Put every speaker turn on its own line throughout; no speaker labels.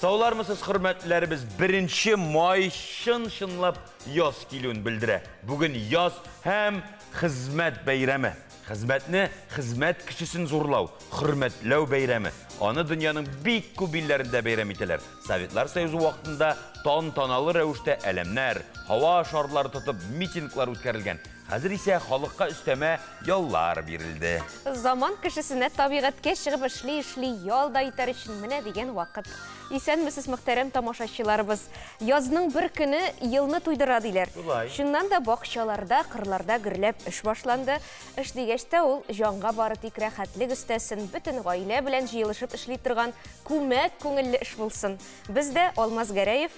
Саулармысыз, хөрмәтләребез, 1 май чын-чынлап яз килүен белдерә. Бүген яз һәм хезмәт бәйрәме. Хезмәтне, хезмәт кешесен зурлау, хөрмәтләү бәйрәме. Аны дөньяның бик күп илләрендә бәйрәм итәләр. Советлар Союзы вакытында тантаналы рәвештә әләмнәр, һава шарлары тотып митинглар үткәрелгән. Хәзер исә халыкка өстәмә яллар бирелде.
Заман кешесенә табигатькә чыгып эшли-эшли ял да итәр өчен менә дигән вакыт. Исәнмесез, мөхтәрәм тамашачыларыбыз. Язның бер көне елны туйдыра диләр.
Шулай.
Чыннан да бакчаларда, кырларда гөрләп эш башланды. Эш дигәч тә ул җанга бары тик рәхәтлек өстәсен, бөтен гаилә белән җыелышып эшли торган күмәк күңелле эш булсын. Без дә Алмаз Гәрәев,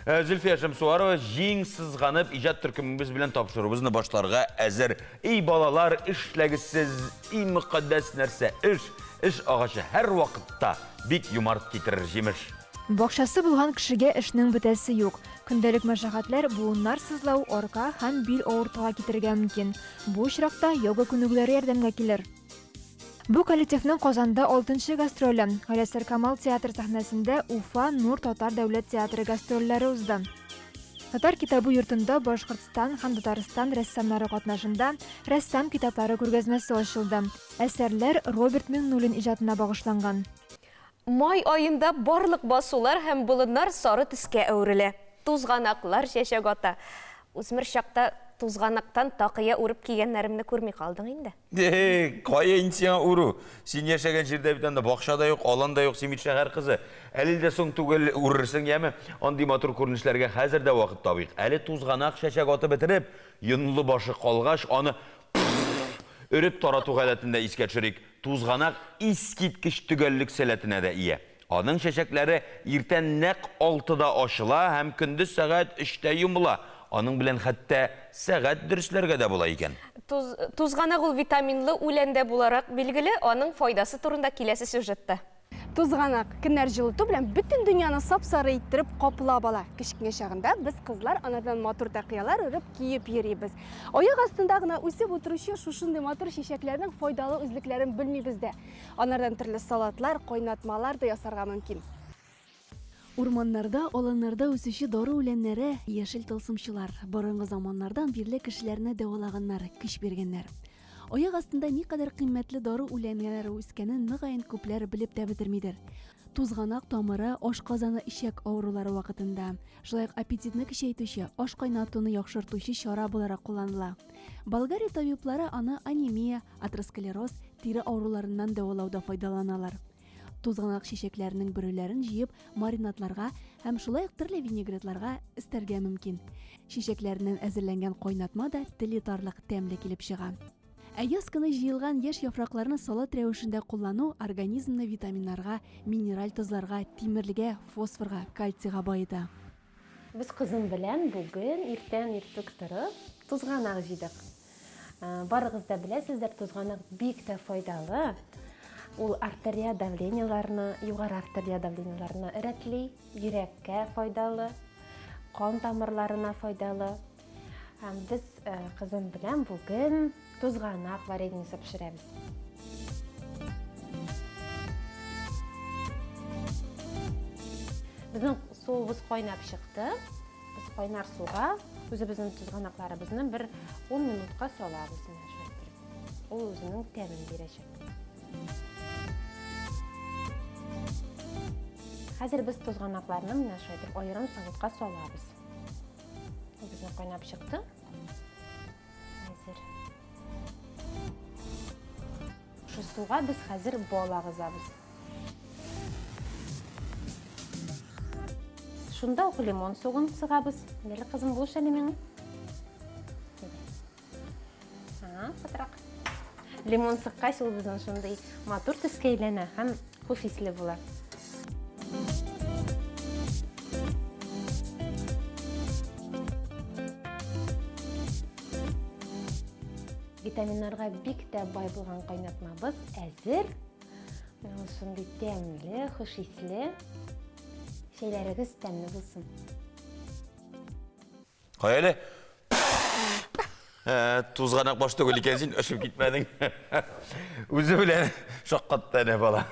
Зөлфия Шәмсуарова җиң сызганып иҗат төркемебез белән тапшыруыбызны башларга әзер. Эй, балалар, эшләгез сез, иң мөкатдәс нәрсә эш. Эш агачы һәр вакытта бик юмарт китерер җимеш.
Бакчасы булган кешегә эшнең бетәсе юк. Көндәлек мәшәкатьләр буыннар сызлау, арка һәм бил авыртуга китерергә мөмкин. Бу очракта йога күнегүләре ярдәмгә килер. Бу коллективның Казанда 6нчы гастроле. Галиәсгар Камал театр сәхнәсендә Уфа Нур татар дәүләт театры гастрольләре узды. Татар китабы йортында Башкортстан һәм Татарстан рәссамнары катнашында рәссам китаплары күргәзмәсе ачылды. Әсәрләр Роберт Миңнуллин иҗатына багышланган.
Май аенда барлык басулар һәм болыннар сары төскә әверелә. Тузганаклар чәчәк ата. Үсмер чакта тузганактан такыя үреп кигәннәремне күрми калдың инде.
Эй, кая инде сиңа үрү? Син яшәгән җирдә бит анда бакча да юк, алан да юк, син бит шәһәр кызы. Әле дә соң түгел, үрерсең, яме? Андый матур күренешләргә хәзер дә вакыт табыйк. Әле тузганак чәчәк атып бетереп, йонлы башы калгач, аны өреп тарату гадәтен дә искә төшерик. Тузганак искиткеч төгәллек сәләтенә дә ия. Аның чәчәкләре иртән нәкъ 6-да ачыла һәм көндез сәгать 3-тә йомыла. Аның белән хәтта сәгать дөресләргә дә була икән.
Тузганак ул витаминлы үлән дә буларак билгеле, аның файдасы турында киләсе сюжетта.
Тузганак көннәр җылыту белән бөтен дөньяны сап-сары иттереп каплап ала. Кечкенә чагында без кызлар анардан матур такыялар үреп киеп йөрибез. Аяк астында гына үсеп утыручы шушындый матур чәчәкләрнең файдалы үзлекләрен белмибез дә. Анардан төрле салатлар, кайнатмалар да ясарга мөмкин.
Урманнарда, аланнарда үсүче дару үләннәре, яшел тылсымчылар. Борынгы заманнардан бирле кешеләрне дәвалаганнар, көч биргәннәр. Аяк астында никадәр кыйммәтле дару үләннәре үскәнен мөгаен күпләр белеп тә бетермидер. Тузганак тамыры ашказаны эчәк авырулары вакытында, шулай ук аппетитны көчәйтүче, аш кайнатуны яхшыртучы чара буларак кулланыла. Болгария табиблары аны анемия, атеросклероз, тире авыруларыннан дәвалауда файдаланалар. Тузганак чәчәкләренең бөреләрен җыеп маринадларга һәм шулай ук төрле винегретларга өстәргә мөмкин. Чәчәкләреннән әзерләнгән кайнатма да тел йотарлык тәмле килеп чыга. Ә яз көне җыелган яшь яфракларны салат рәвешендә куллану организмны витаминнарга, минераль тозларга, тимерлегә, фосфорга, кальцийга байыта.
Без кызым белән бүген иртән иртүк торып тузганак җыйдык. Барыгыз да беләсездер, тузганак бик тә файдалы. Ул артерия давлениеларны, югары артерия давлениеларны рәтли, йөрәккә файдалы, кан тамырларына файдалы. Һәм без кызым белән бүген тузганак вареньесы пешерәбез. Безнең суыбыз кайнап чыкты. Без кайнар суга үзебезнең тузганакларыбызны бер 10 минутка салабыз менә шулай итеп. Ул үзенең тәмен бирәчәк. Хәзер без тузганакларны менә шулай итеп аерым савытка салабыз. Ул безнең кайнап чыкты. Хәзер шушы суга без хәзер бал агызабыз. Шунда ук лимон согын сыгабыз. Әле кызым, булыш әле миңа. Ага, катырак. Лимон сыккач, ул безнең шундый матур төскә әйләнә һәм хуш исле була. Витаминнарга бик тә бай булган кайнатмабыз әзер. Менә ул шундый тәмле, хуш исле. Чәйләрегез тәмле булсын.
Кая әле? Тузганак баш түгел икән син, очып китмәдең. Үзе белән шаккатты әнә бала.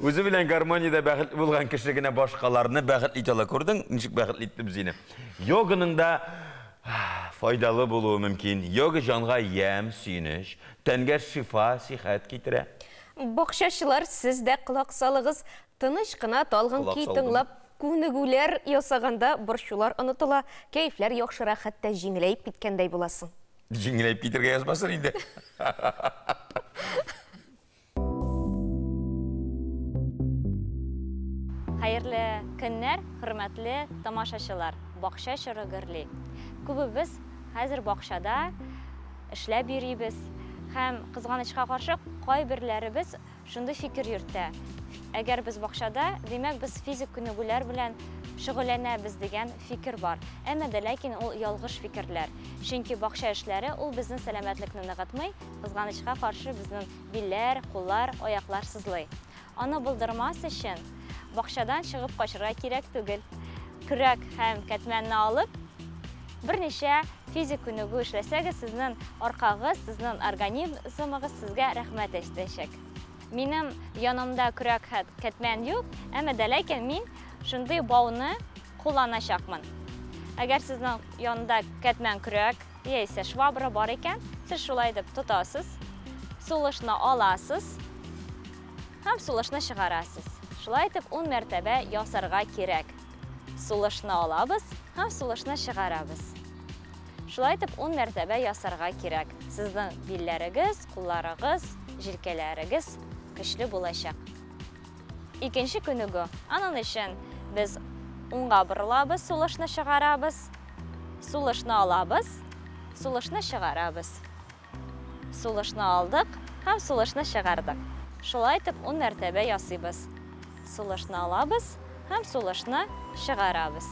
Үзе белән гармониядә бәхетле булган кеше генә башкаларны бәхетле итә ала. Күрдең, ничек бәхетле иттем сине. Йоганың да файдалы булуы мөмкин. Йога җанга ямь, сөенеч, тәнгә шифа, сихәт китерә.
Бакчачылар, сез дә колак салыгыз. Тыныч кына талгын көй тыңлап, күнегүләр ясаганда борчулар онытыла, кәефләр яхшыра, хәтта җиңеләеп киткәндәй буласың.
Җиңеләеп китергә язмасын инде.
Хәерле көннәр, хөрмәтле тамашачылар. Бакча чоры гөрли. Күбебез хәзер бакчада эшләп йөрибез. Һәм кызганычка каршы, кайберләребез шундый фикер йөртә. Әгәр без бакчада, димәк, без физик күнегүләр белән шөгыльләнәбез дигән фикер бар. Әмма дә ләкин ул ялгыш фикерләр. Чөнки бакча эшләре ул безнең сәламәтлекне ныгытмый, кызганычка каршы безнең билләр, куллар, аяклар сызлый. Аны булдырмас өчен бакчадан чыгып качырга кирәк түгел. Көрәк һәм кәтмәнне алып, берничә физик күнегү эшләсәгез, сезнең аркагыз, сезнең организмыгыз сезгә рәхмәт әйтәчәк. Минем янымда көрәк һәм кәтмән юк, әмма дә ләкин мин шундый бауны кулланачакмын. Әгәр сезнең янында кәтмән көрәк яисә швабра бар икән, сез шулай итеп тотасыз, сулышны аласыз һәм сулышны чыгарасыз. Шулай итеп 10 мәртәбә ясарга кирәк. Сулышны алабыз һәм сулышны чыгарабыз. Шулай итеп 10 мәртәбә ясарга кирәк. Сезнең билләрегез, кулларыгыз, җилкәләрегез көчле булачак. Икенче күнегү. Аның өчен без уңга борылабыз, сулышны чыгарабыз, сулышны алабыз, сулышны чыгарабыз. Сулышны алдык һәм сулышны чыгардык. Шулай итеп 10 мәртәбә ясыйбыз. Сулышны алабыз һәм сулышны чыгарабыз.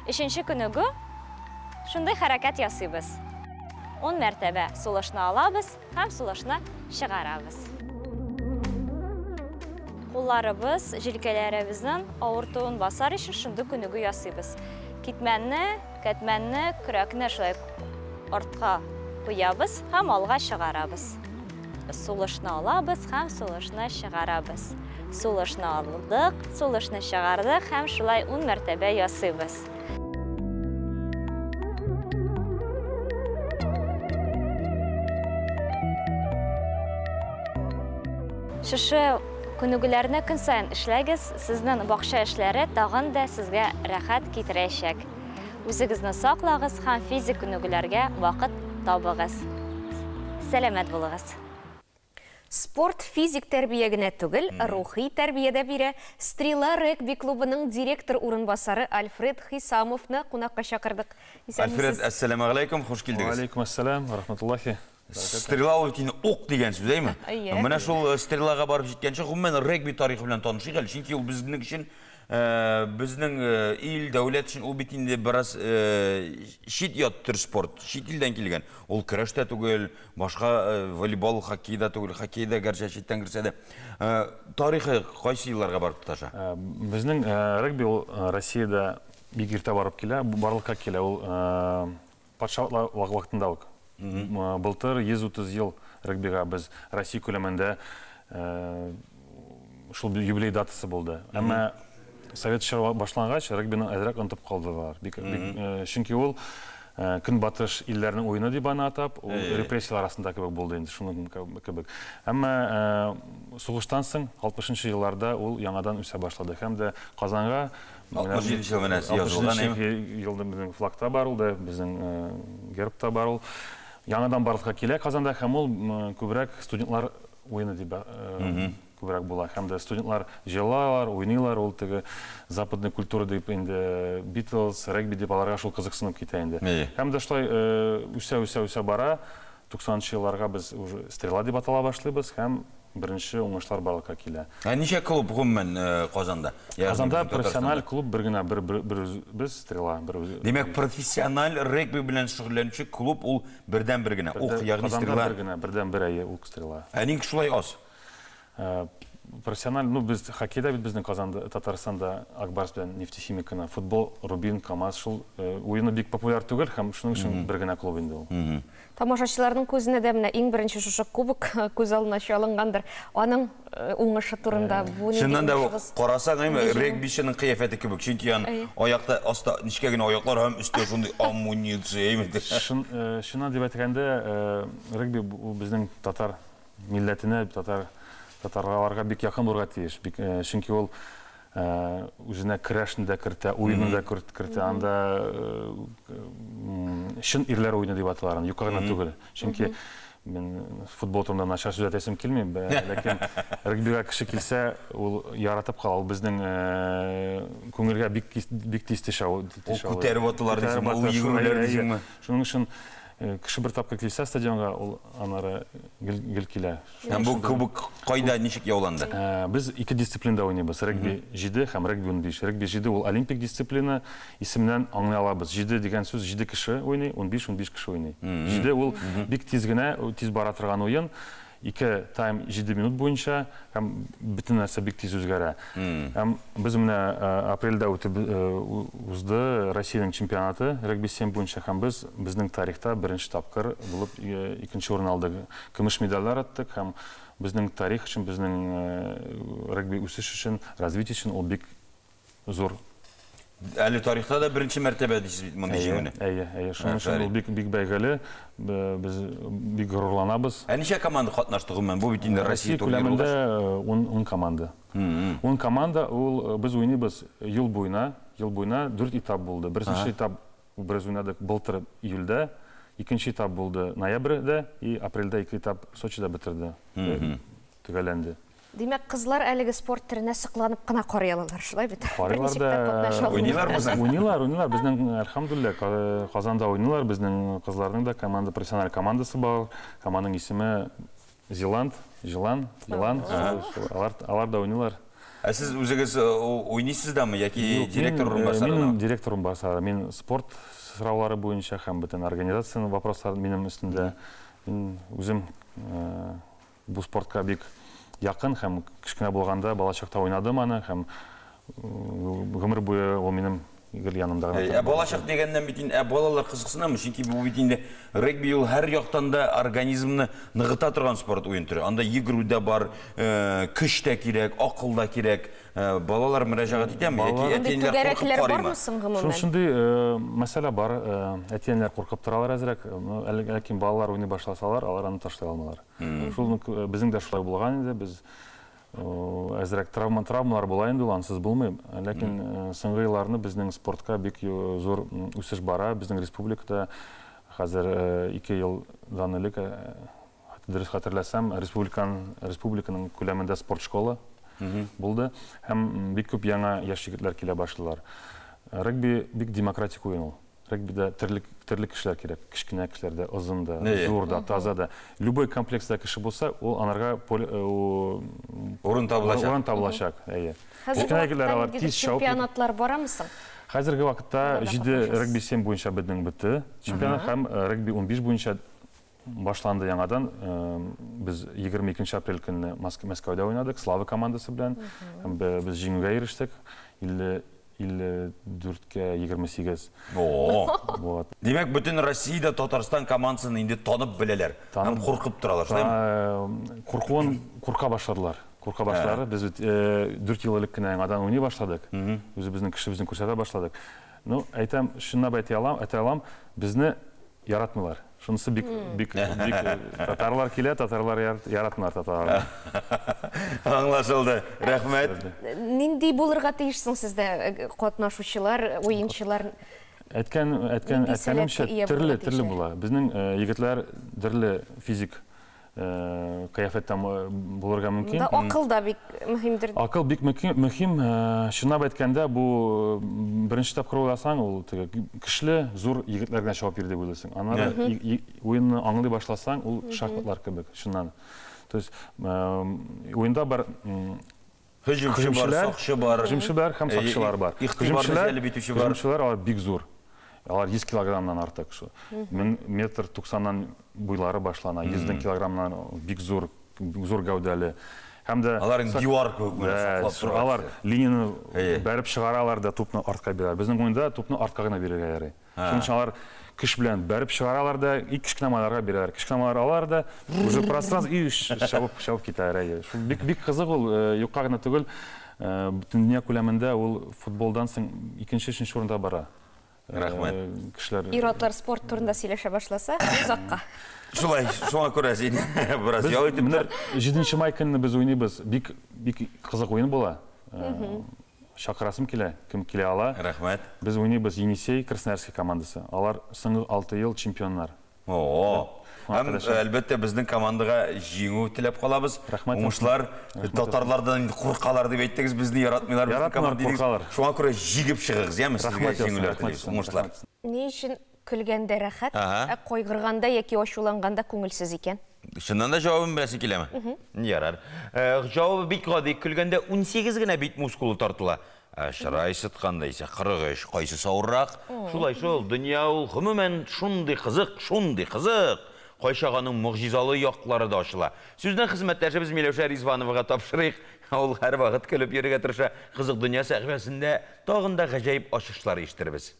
Өченче күнегү. Шундый хәрәкәт ясыйбыз. 10 мәртәбә сулышны алабыз һәм сулышны чыгарабыз. Кулларыбыз, җилкәләребезнең авыртуын басар өчен шундый күнегү ясыйбыз. Китмәнне, кәтмәнне, көрәкне шулай артка куябыз һәм алга чыгарабыз. Сулышны алабыз һәм сулышны чыгарабыз. Сулышны алдык, сулышны чыгардык һәм шулай 10 мәртәбә ясыйбыз. Шушы күнегүләрне көн саен эшләгез, сезнең бакча эшләре тагын да сезгә рәхәт китерәчәк. Үзегезне саклагыз һәм физик күнегүләргә вакыт табыгыз. Сәламәт булыгыз.
Спорт физик тәрбия генә түгел, рухи тәрбия дә бирә. Стрела регби клубының директор урынбасары Альфред Хисамовны кунакка чакырдык.
Альфред, әссәламү алейкум, хуш килдегез.
Алейкум ассалам, рахматуллахи.
Стрела ул бит инде ук дигән сүз, әйме? Менә шул стрелага барып җиткәнче, гомумән регби тарихы белән танышыйк әле, чөнки ул безнең өчен, безнең ил, дәүләт өчен ул бит инде бераз чит ят төр спорт, чит илдән килгән. Ул көрәш тә түгел, башка волейбол, хоккей да түгел, хоккей да гәрчә читтән керсә дә. Тарихы кайсы елларга барып тоташа?
Безнең регби ул Россиядә бик иртә барып килә, барлыкка килә ул патшалык вакытында ук. Былтыр 130 ел регбига без Россия күләмендә шул юбилей датасы булды. Әмма совет чоры башлангач, регбины әзрәк онытып калдылар. Чөнки ул көнбатыш илләрнең уены дип аны атап, ул репрессияләр арасында кебек булды инде, шуның кебек. Әмма сугыштан соң 60 елларда ул яңадан үсә башлады. Һәм дә Казанга
67 ел менә язылган, әйме?
Елда безнең флагта бар ул да, безнең гербта бар ул. Яңадан барлыкка килә Казанда һәм ул күбрәк студентлар уены дип күбрәк була. Һәм дә студентлар җыелалар, уйныйлар, ул теге западный культура дип инде Битлз, регби дип аларга шул кызыксынып китә инде. Һәм дә шулай үсә-үсә-үсә бара. 90 елларга без уже Стрела дип атала башлыйбыз һәм беренче уңышлар барлыкка килә.
Ә ничә клуб гомумән Казанда?
Казанда профессиональ клуб бер генә, бер без Стрела, бер үзе.
Димәк, профессиональ регби белән шөгыльләнүче клуб ул бердән бер генә. Ук, ягъни Стрела.
Казанда бер генә, бердән бер, әйе, ук Стрела.
Ә нигә шулай аз?
Профессиональ, ну, без хоккейда бит безнең Казанда, Татарстанда Ак Барс белән Нефтехимик кына, футбол, Рубин, КамАЗ шул уены бик популяр түгел һәм шуның өчен бер генә клуб инде ул.
Тамашачыларның күзенә дә менә иң беренче шушы кубок күз алдына чалынгандыр. Аның уңышы турында бу нинди
Чыннан да бу
уңышыгыз?
карасаң, әйме, регбичының кыяфәте кебек. Чөнки ан аякта аста нечкә генә аяклар һәм өстә шундый амуниция, әйме.
Чын, чыннан дип әйткәндә, регби ул безнең татар милләтенә, татар татарларга бик якын булырга тиеш. Бик, чөнки ул үзенә көрәшне дә кертә, уенны да кертә. Анда чын ирләр уены дип аталар, юкка гына түгел. Чөнки мин футбол турында начар сүз әйтәсем килми, ләкин регбига кеше килсә, ул яратып кала. Ул безнең күңелгә бик бик тиз төшә.
Ул күтәреп аталар дисеңме, ул йөгерүләр дисеңме?
Шуның өчен кеше бер тапкыр килсә стадионга, ул аннары гел, гел килә.
Һәм бу кубок кайда, ничек яуланды?
Без ике дисциплинада уйныйбыз. Регби 7 һәм регби 15. Регби 7 ул олимпик дисциплина, исеменнән аңлый алабыз. 7 дигән сүз 7 кеше уйный, 15 15 кеше уйный. 7 ул бик тиз генә, тиз бара торган уен. Ике тайм 7 минут буенча һәм бөтен нәрсә бик тиз үзгәрә. Һәм без менә апрельдә үтеп узды Россиянең чемпионаты регби 7 буенча һәм без безнең тарихта беренче тапкыр булып икенче урын алдык. Көмеш медальләр аттык һәм безнең тарих өчен, безнең регби үсеш өчен, развитие өчен ул бик зур.
Әле тарихта да беренче мәртәбә дисез бит мондый җиңүне.
Әйе, әйе. Шуның өчен ул бик бик бәйгеле. Без бик горурланабыз.
Ә ничә команда катнашты гомумән? Бу бит инде Россия турниры
күләмендә 10 команда. 10 команда ул без уйныйбыз ел буена, ел буена 4 этап булды. Беренче этап без уйнадык былтыр июльдә, икенче этап булды ноябрьдә и апрельдә ике этап Сочида бетерде. Төгәлләнде.
Димәк, кызлар әлеге спорт төренә сокланып кына карый алалар, шулай бит?
Карыйлар да.
Уйныйлармы соң?
Уйныйлар, уйныйлар. Безнең, әлхәмдүлилләһ, Казанда уйныйлар. Безнең кызларның да команда, профессиональ командасы бар. Команданың исеме Зеланд, Җылан, Елан. Алар, алар да уйныйлар.
Ә сез үзегез уйныйсыз дамы яки директор урынбасары?
Мин директор урынбасары. Мин спорт сораулары буенча һәм бөтен организациянең вопрослары минем өстендә. Мин үзем бу спортка бик якын һәм кечкенә булганда балачакта уйнадым аны һәм гомер буе ул минем гел янымда гына.
Ә балачак дигәннән бит инде, ә балалар кызыксынамы? Чөнки бу бит инде регби ул һәр яктан да организмны ныгыта торган спорт уен төре. Анда йөгерү дә бар, көч тә кирәк, акыл да кирәк. Балалар мөрәҗәгать итәме яки әти-әниләр куркып карыймы?
Шундый мәсьәлә бар, әти-әниләр куркып торалар әзрәк, ләкин балалар уйный башласалар, алар аны ташлый алмыйлар. Шул безнең дә шулай булган инде, без әзрәк травма травмалар була инде ул, ансыз булмый. Ләкин соңгы елларны безнең спортка бик зур үсеш бара. Безнең республикада хәзер 2 елдан элек, дөрес хәтерләсәм, республиканың республиканың күләмендә спорт школа булды һәм бик күп яңа яшь егетләр килә башладылар. Регби бик демократик уен ул. Регбида төрле төрле кешеләр кирәк. Кечкенә кешеләр дә, озын да, зур да, таза да. Любой комплекста кеше булса, ул анарга
урын табылачак.
Урын табылачак, әйе.
Кечкенә егетләр алар тиз чабып. Чемпионатлар барамы соң?
Хәзерге вакытта 7 регби 7 буенча безнең бетте чемпионат һәм регби 15 буенча башланды яңадан. Без 22 апрель көнне Мәскәүдә уйнадык Слава командасы белән. Һәм без җиңүгә ирештек. 54-кә 28.
О! Вот. Димәк, бөтен Россиядә Татарстан командасын инде танып беләләр. Һәм куркып торалар, шулаймы?
Куркуын курка башладылар. Курка башладылар. Без бит 4 ел элек кенә яңадан уйный башладык. Үзебезнең кешебезне күрсәтә башладык. Ну, әйтәм, чынлап әйтә алам, әйтә алам, безне яратмыйлар. Шунысы бик бик бик татарлар килә, татарлар яратмыйлар татарларны.
Аңлашылды. Рәхмәт.
Нинди булырга тиеш соң сездә катнашучылар, уенчылар?
Әйткән, әйткән, әйткәнемчә, төрле, төрле була. Безнең егетләр төрле физик кыяфәттә булырга мөмкин.
Монда акыл да бик мөһимдер.
Акыл бик мөһим. Чынлап әйткәндә, бу беренче тапкыр уйласаң, ул теге көчле, зур егетләр генә чабып йөри дип уйлыйсың. Аннары уенны аңлый башласаң, ул шахматлар кебек, чыннан. То есть уенда бар
һөҗүмче бар, сакчы бар.
Һөҗүмчеләр һәм сакчылар бар.
Игътибарны җәлеп итүче бар.
Һөҗүмчеләр алар бик зур. Алар 100 килограммнан артык. Метр туксаннан буйлары башлана, 100 килограммнан бик зур, зур гәүдәле. Һәм дә
Алар инде дивар кебек менә саклап тора.
Алар линияне бәреп чыгаралар да тупны артка бирәләр. Безнең уенда тупны артка гына бирергә ярый. Шуның өчен алар көч белән бәреп чыгаралар да и кечкенә малайларга бирәләр. Кечкенә малайлар алалар да уже пространство и чабып чабып китәләр. Әйе. Шул бик бик кызык ул, юкка гына түгел. Бөтен дөнья күләмендә ул футболдан соң икенче, өченче урында бара.
Рәхмәт.
Кешеләр
Ир-атлар спорт турында сөйләшә башласа, озакка.
Шулай, шуңа күрә син бераз ял итеп тор.
7 май көнне без уйныйбыз. Бик бик кызык уен була. Чакырасым килә, кем килә ала.
Рәхмәт.
Без уйныйбыз Енисей Красноярский командасы. Алар соңгы 6 ел чемпионнар.
О, һәм әлбәттә безнең командага җиңү теләп калабыз.
Рәхмәт.
Уңышлар. Татарлардан инде куркалар дип әйттегез, безне яратмыйлар, безнең команда дидегез.
Куркалар.
Шуңа күрә җигеп чыгыгыз, яме, сезгә җиңүләр телибез. Уңышлар.
Ни өчен көлгәндә рәхәт, ә кайгырганда яки ачуланганда күңелсез икән?
Чыннан да җавабын беләсе киләме? Ярар. Җавабы бик гади. Көлгәндә 18 генә бит мускулы тартыла. Ә чырай сытканда исә 43. Кайсысы авыррак? Шулай шул, дөнья ул гомумән шундый кызык, шундый кызык. Кайчак аның могҗизалы яклары да ачыла. Сүзне хезмәттәшебез Миләүшә Ризвановага тапшырыйк. Ул һәрвакыт көлеп йөрергә тырыша. Кызык дөнья сәхифәсендә тагын да гаҗәеп ачышлар ишетербез.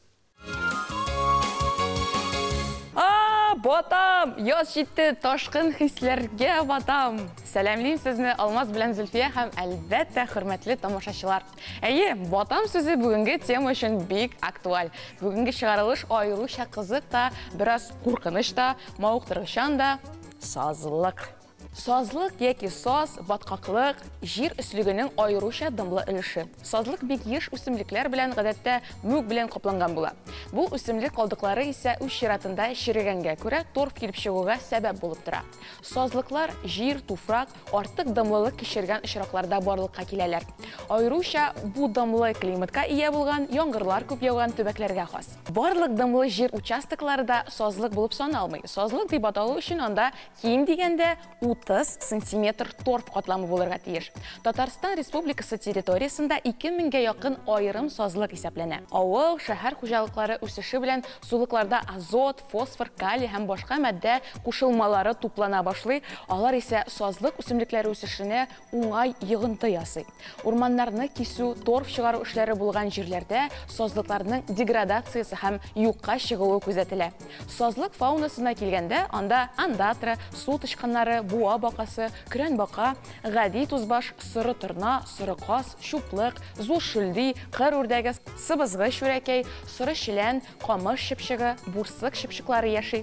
Батам! Яз җитте, ташкын хисләргә батам! Сәламлим сезне, Алмаз белән Зөлфия һәм, әлбәттә, хөрмәтле тамашачылар. Әйе, батам сүзе бүгенге тема өчен бик актуаль. Бүгенге чыгарылыш аеруча кызык та, бераз куркыныч та, мавыктыргычан да. Сазлык. Сазлык яки саз, баткаклык, җир өслегенең аеруча дымлы өлеше. Сазлык бик еш үсемлекләр белән, гадәттә, мүк белән капланган була. Бу үсемлек калдыклары исә үз чиратында черегәнгә күрә торф килеп чыгуга сәбәп булып тора. Сазлыклар җир, туфрак, артык дымлылык кичергән очракларда барлыкка киләләр. Аеруча бу дымлы климатка ия булган, яңгырлар күп яуган төбәкләргә хас. Барлык дымлы җир участоклары да сазлык булып саналмый. Сазлык дип аталу өчен анда ким дигәндә 30 сантиметр торф катламы булырга тиеш. Татарстан Республикасы территориясендә 2000гә якын аерым сазлык исәпләнә. Авыл, шәһәр хуҗалыклары үсеше белән сулыкларда азот, фосфор, калий һәм башка матдә кушылмалары туплана башлый. Алар исә сазлык үсемлекләре үсешенә уңай йогынты ясый. Урманнарны кисү, торф чыгару эшләре булган җирләрдә сазлыкларның деградациясе һәм юкка чыгуы күзәтелә. Сазлык фаунасына килгәндә, анда андатра, су тычканнары, буа бакасы, көрән бака, гади тузбаш, соры торна, соры каз, чуплык, зур шөлди, кыр үрдәге, сыбызгы шүрәкәй, соры челән, камыш чыпчыгы, бурсык чыпчыклары яши.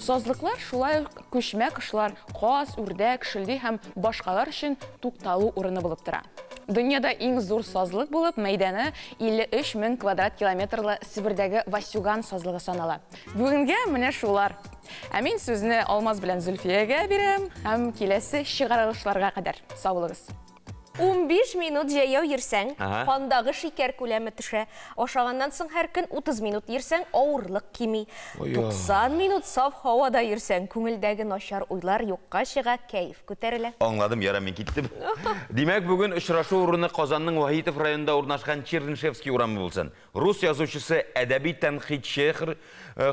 Сазлыклар шулай ук күчмә кошлар, каз, үрдәк, шөлди һәм башкалар өчен тукталу урыны булып тора. Дөньяда иң зур сазлык булып, мәйданы 53 мең квадрат километрлы Себердәге Васюган сазлыгы санала. Бүгенгә менә шулар. Ә мин сүзне Алмаз белән Зөлфиягә бирәм һәм киләсе чыгарылышларга кадәр. Сау булыгыз.
15 минут җәяү йөрсәң, кандагы шикәр күләме төшә. Ашаганнан соң һәр көн 30 минут йөрсәң, авырлык кими. 90 минут саф һавада йөрсәң, күңелдәге начар уйлар юкка чыга, кәеф күтәрелә.
Аңладым, яра, мин киттем. Димәк, бүген очрашу урыны Казанның Вахитов районында урнашкан Чернышевский урамы булсын. Рус язучысы, әдәби тәнкыйтьче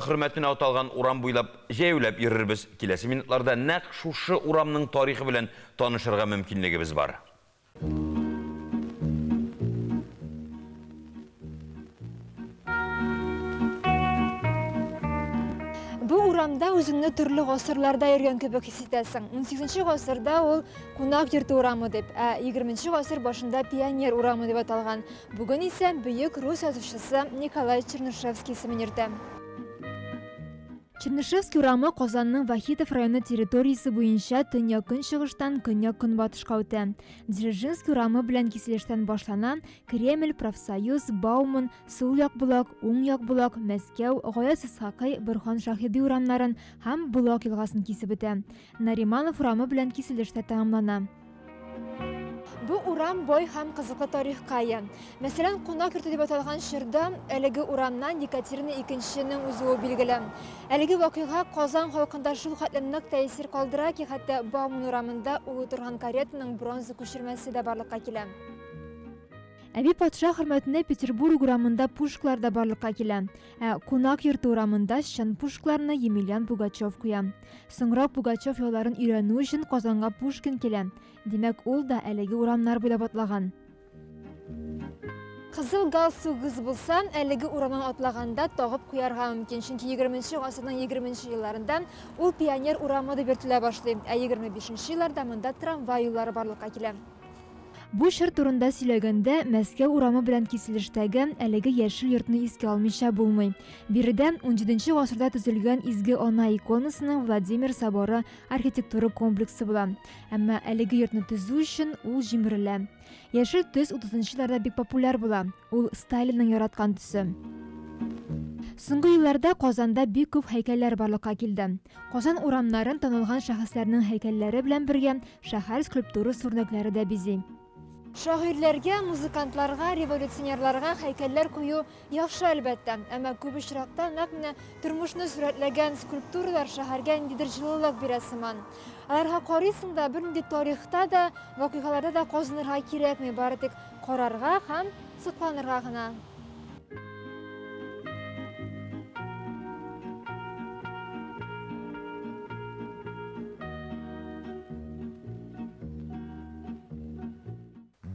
хөрмәтенә аталган урам буйлап җәяүләп йөрербез. Киләсе минутларда нәкъ шушы урамның тарихы белән танышырга мөмкинлегебез бар.
Бу урамда үзеңне төрле гасырларда йөргән кебек хис итәсең. 18 гасырда ул кунак йорты урамы дип, ә 20 гасыр башында пионер урамы дип аталган. Бүген исә бөек рус язучысы Николай Чернышевский исемен йөртә. Чернышевский урамы Казанның Вахитов районы территориясе буенча төньяк-көнчыгыштан көньяк-көнбатышка үтә. Дзержинский урамы белән киселештән башлана, Кремль, Профсоюз, Бауман, Сул як Болак, Уң як Болак, Мәскәү, Гаяз Исхакый, Борһан Шаһиди урамнарын һәм Болак елгасын кисеп үтә. Нариманов урамы белән киселештә тәмамлана. Бу урам бай һәм кызыклы тарихка ия. Мәсәлән, кунак йорты дип аталган чорда әлеге урамнан Екатерина икенченең узуы билгеле. Әлеге вакыйга Казан халкында шул хәтле нык тәэсир калдыра ки, хәтта Бауман урамында ул утырган каретаның бронза күчермәсе дә барлыкка килә. Әби патша хөрмәтенә Петербург урамында пушкалар да барлыкка килә. Ә Кунак йорты урамында чын пушкаларны Емельян Пугачев куя. Соңрак Пугачев яуларын өйрәнү өчен Казанга Пушкин килә. Димәк, ул да әлеге урамнар буйлап атлаган. Кызыл галстугыгыз булса, әлеге урамнан атлаганда тагып куярга мөмкин, чөнки 20 гасырның 20 елларында ул Пионер урамы дип йөртелә башлый, ә 25 елларда монда трамвай юллары барлыкка килә. Бу чор турында сөйләгәндә, Мәскәү урамы белән киселештәге әлеге яшел йортны искә алмыйча булмый. Биредә 17 гасырда төзелгән Изге Ана иконасының Владимир соборы архитектура комплексы була. Әмма әлеге йортны төзү өчен ул җимерелә. Яшел төс 30 елларда бик популяр була. Ул Сталинның яраткан төсе. Соңгы елларда Казанда бик күп һәйкәлләр барлыкка килде. Казан урамнарын танылган шәхесләрнең һәйкәлләре белән бергә шәһәр скульптурасы үрнәкләре дә бизи. Шагыйрьләргә, музыкантларга, революционерларга һәйкәлләр кую яхшы, әлбәттә. Әмма күп очракта нәкъ менә тормышны сурәтләгән скульптуралар шәһәргә ниндидер җылылык бирә сыман. Аларга карыйсың да, бернинди тарихта да, вакыйгаларда да казынырга кирәкми, бары тик карарга һәм сокланырга гына.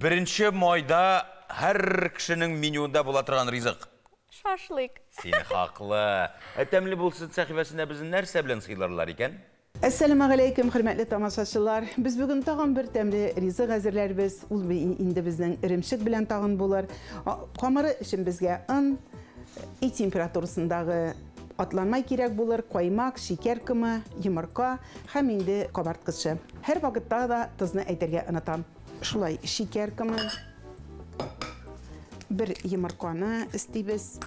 Беренче майда һәр кешенең менюында була торган ризык.
Шашлык.
Син хаклы. Ә тәмле булсын сәхифәсендә безне нәрсә белән сыйларлар икән?
Әссәламәгаләйкүм, хөрмәтле тамашачылар. Без бүген тагын бер тәмле ризык әзерләрбез. Ул инде безнең эремчек белән тагын булыр. Камыры өчен безгә он, өй температурасындагы атланмай кирәк булыр, каймак, шикәр комы, йомырка һәм инде кабарткычы. Һәр вакытта да тозны әйтергә онытам. Шулай шикәр комы, бер йомырканы өстибез,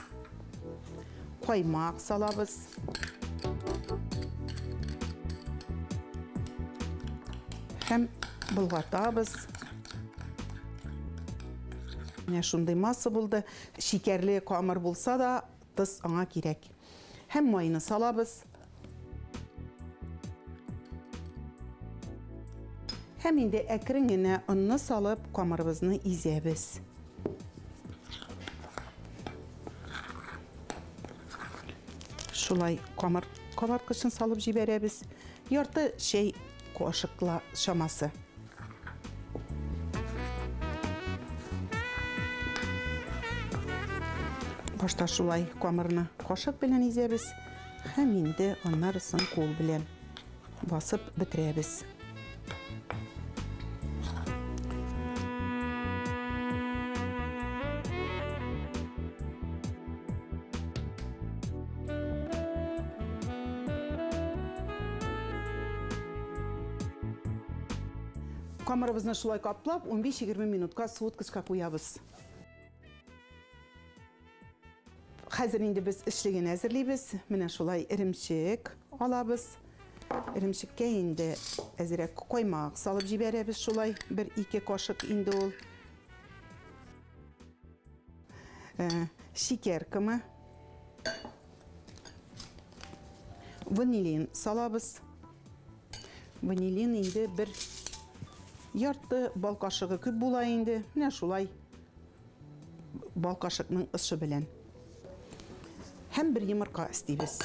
каймак салабыз. Һәм болгатабыз. Менә шундый масса булды. Шикәрле камыр булса да, тоз аңа кирәк. Һәм майны салабыз. Һәм инде әкрен генә онны салып, камырыбызны изәбез. Шулай камыр кабарткычын салып җибәрәбез. Ярты чәй кашыкла чамасы. Башта шулай камырны кашык белән изәбез һәм инде аннарысын кул белән басып бетерәбез. Камырыбызны шулай каплап, 15-20 минутка суыткычка куябыз. Хәзер инде без эчлеген әзерлибез. Менә шулай эремчек алабыз. Эремчеккә инде әзрәк каймак салып җибәрәбез шулай, бер-ике кашык инде ул. Шикәр комы. Ванилин салабыз. Ванилин инде бер ярты бал кашыгы күп була инде. Менә шулай бал кашыкның ышы белән. Һәм бер йомырка өстибез.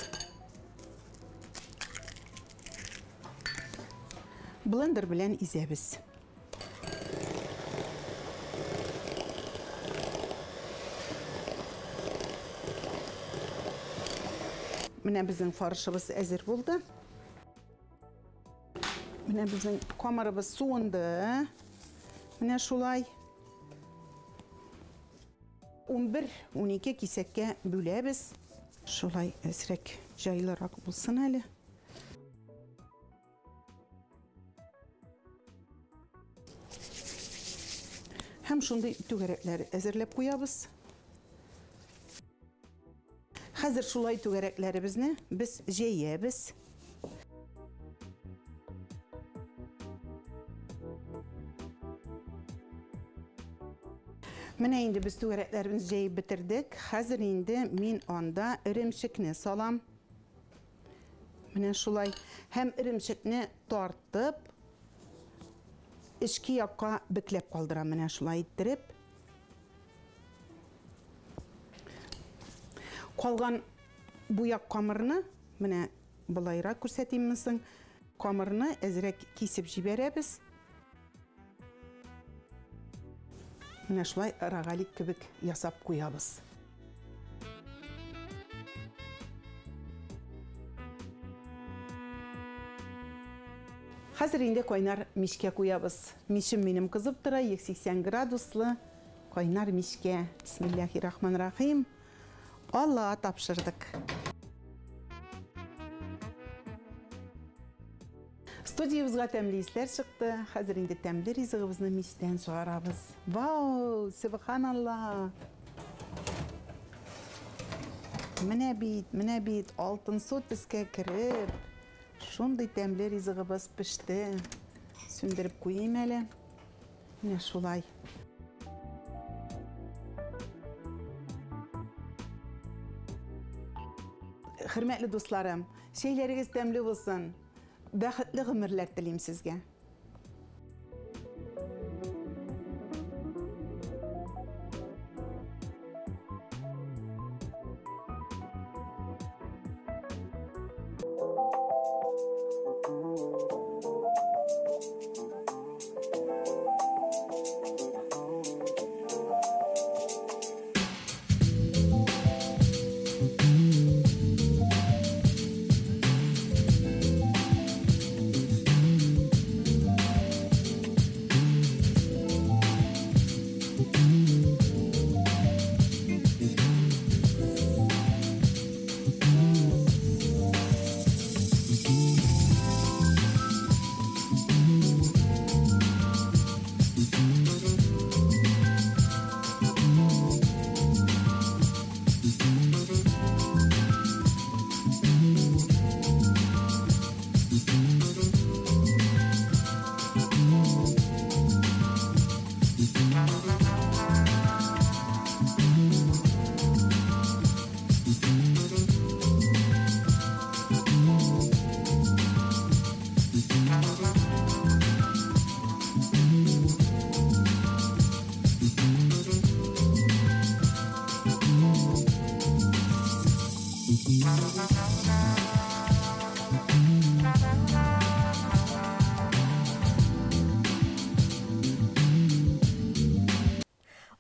Блендер белән изәбез. Менә безнең фаршыбыз әзер булды. Менә безнең камырыбыз суынды. Менә шулай. 11-12 кисәккә бүләбез. Шулай әзрәк җайлырак булсын әле. Һәм шундый түгәрәкләр әзерләп куябыз. Хәзер шулай түгәрәкләребезне без җәябез. Менә инде без түгәрәкләребезне җәеп бетердек. Хәзер инде мин анда эремчекне салам. Менә шулай. Һәм эремчекне тартып, эчке якка бөкләп калдырам. Менә шулай иттереп. Калган буяк камырны, менә былайрак күрсәтимме соң, камырны әзрәк кисеп җибәрәбез. Менә шулай рогалик кебек ясап куябыз. Хәзер инде кайнар мичкә куябыз. Мичем минем кызып тора, 180 градуслы кайнар мичкә. Бисмиллахир-рахманир-рахим. Аллаһка тапшырдык. Студиябызга тәмле исләр чыкты. Хәзер инде тәмле ризыгыбызны мичтән чыгарабыз. Вау, субханаллах. Менә бит, алтынсу төскә кереп, шундый тәмле ризыгыбыз пеште. Сүндереп куйыйм әле. Менә шулай. Хөрмәтле дусларым, чәйләрегез тәмле булсын. Бәхетле гомерләр телим сезгә.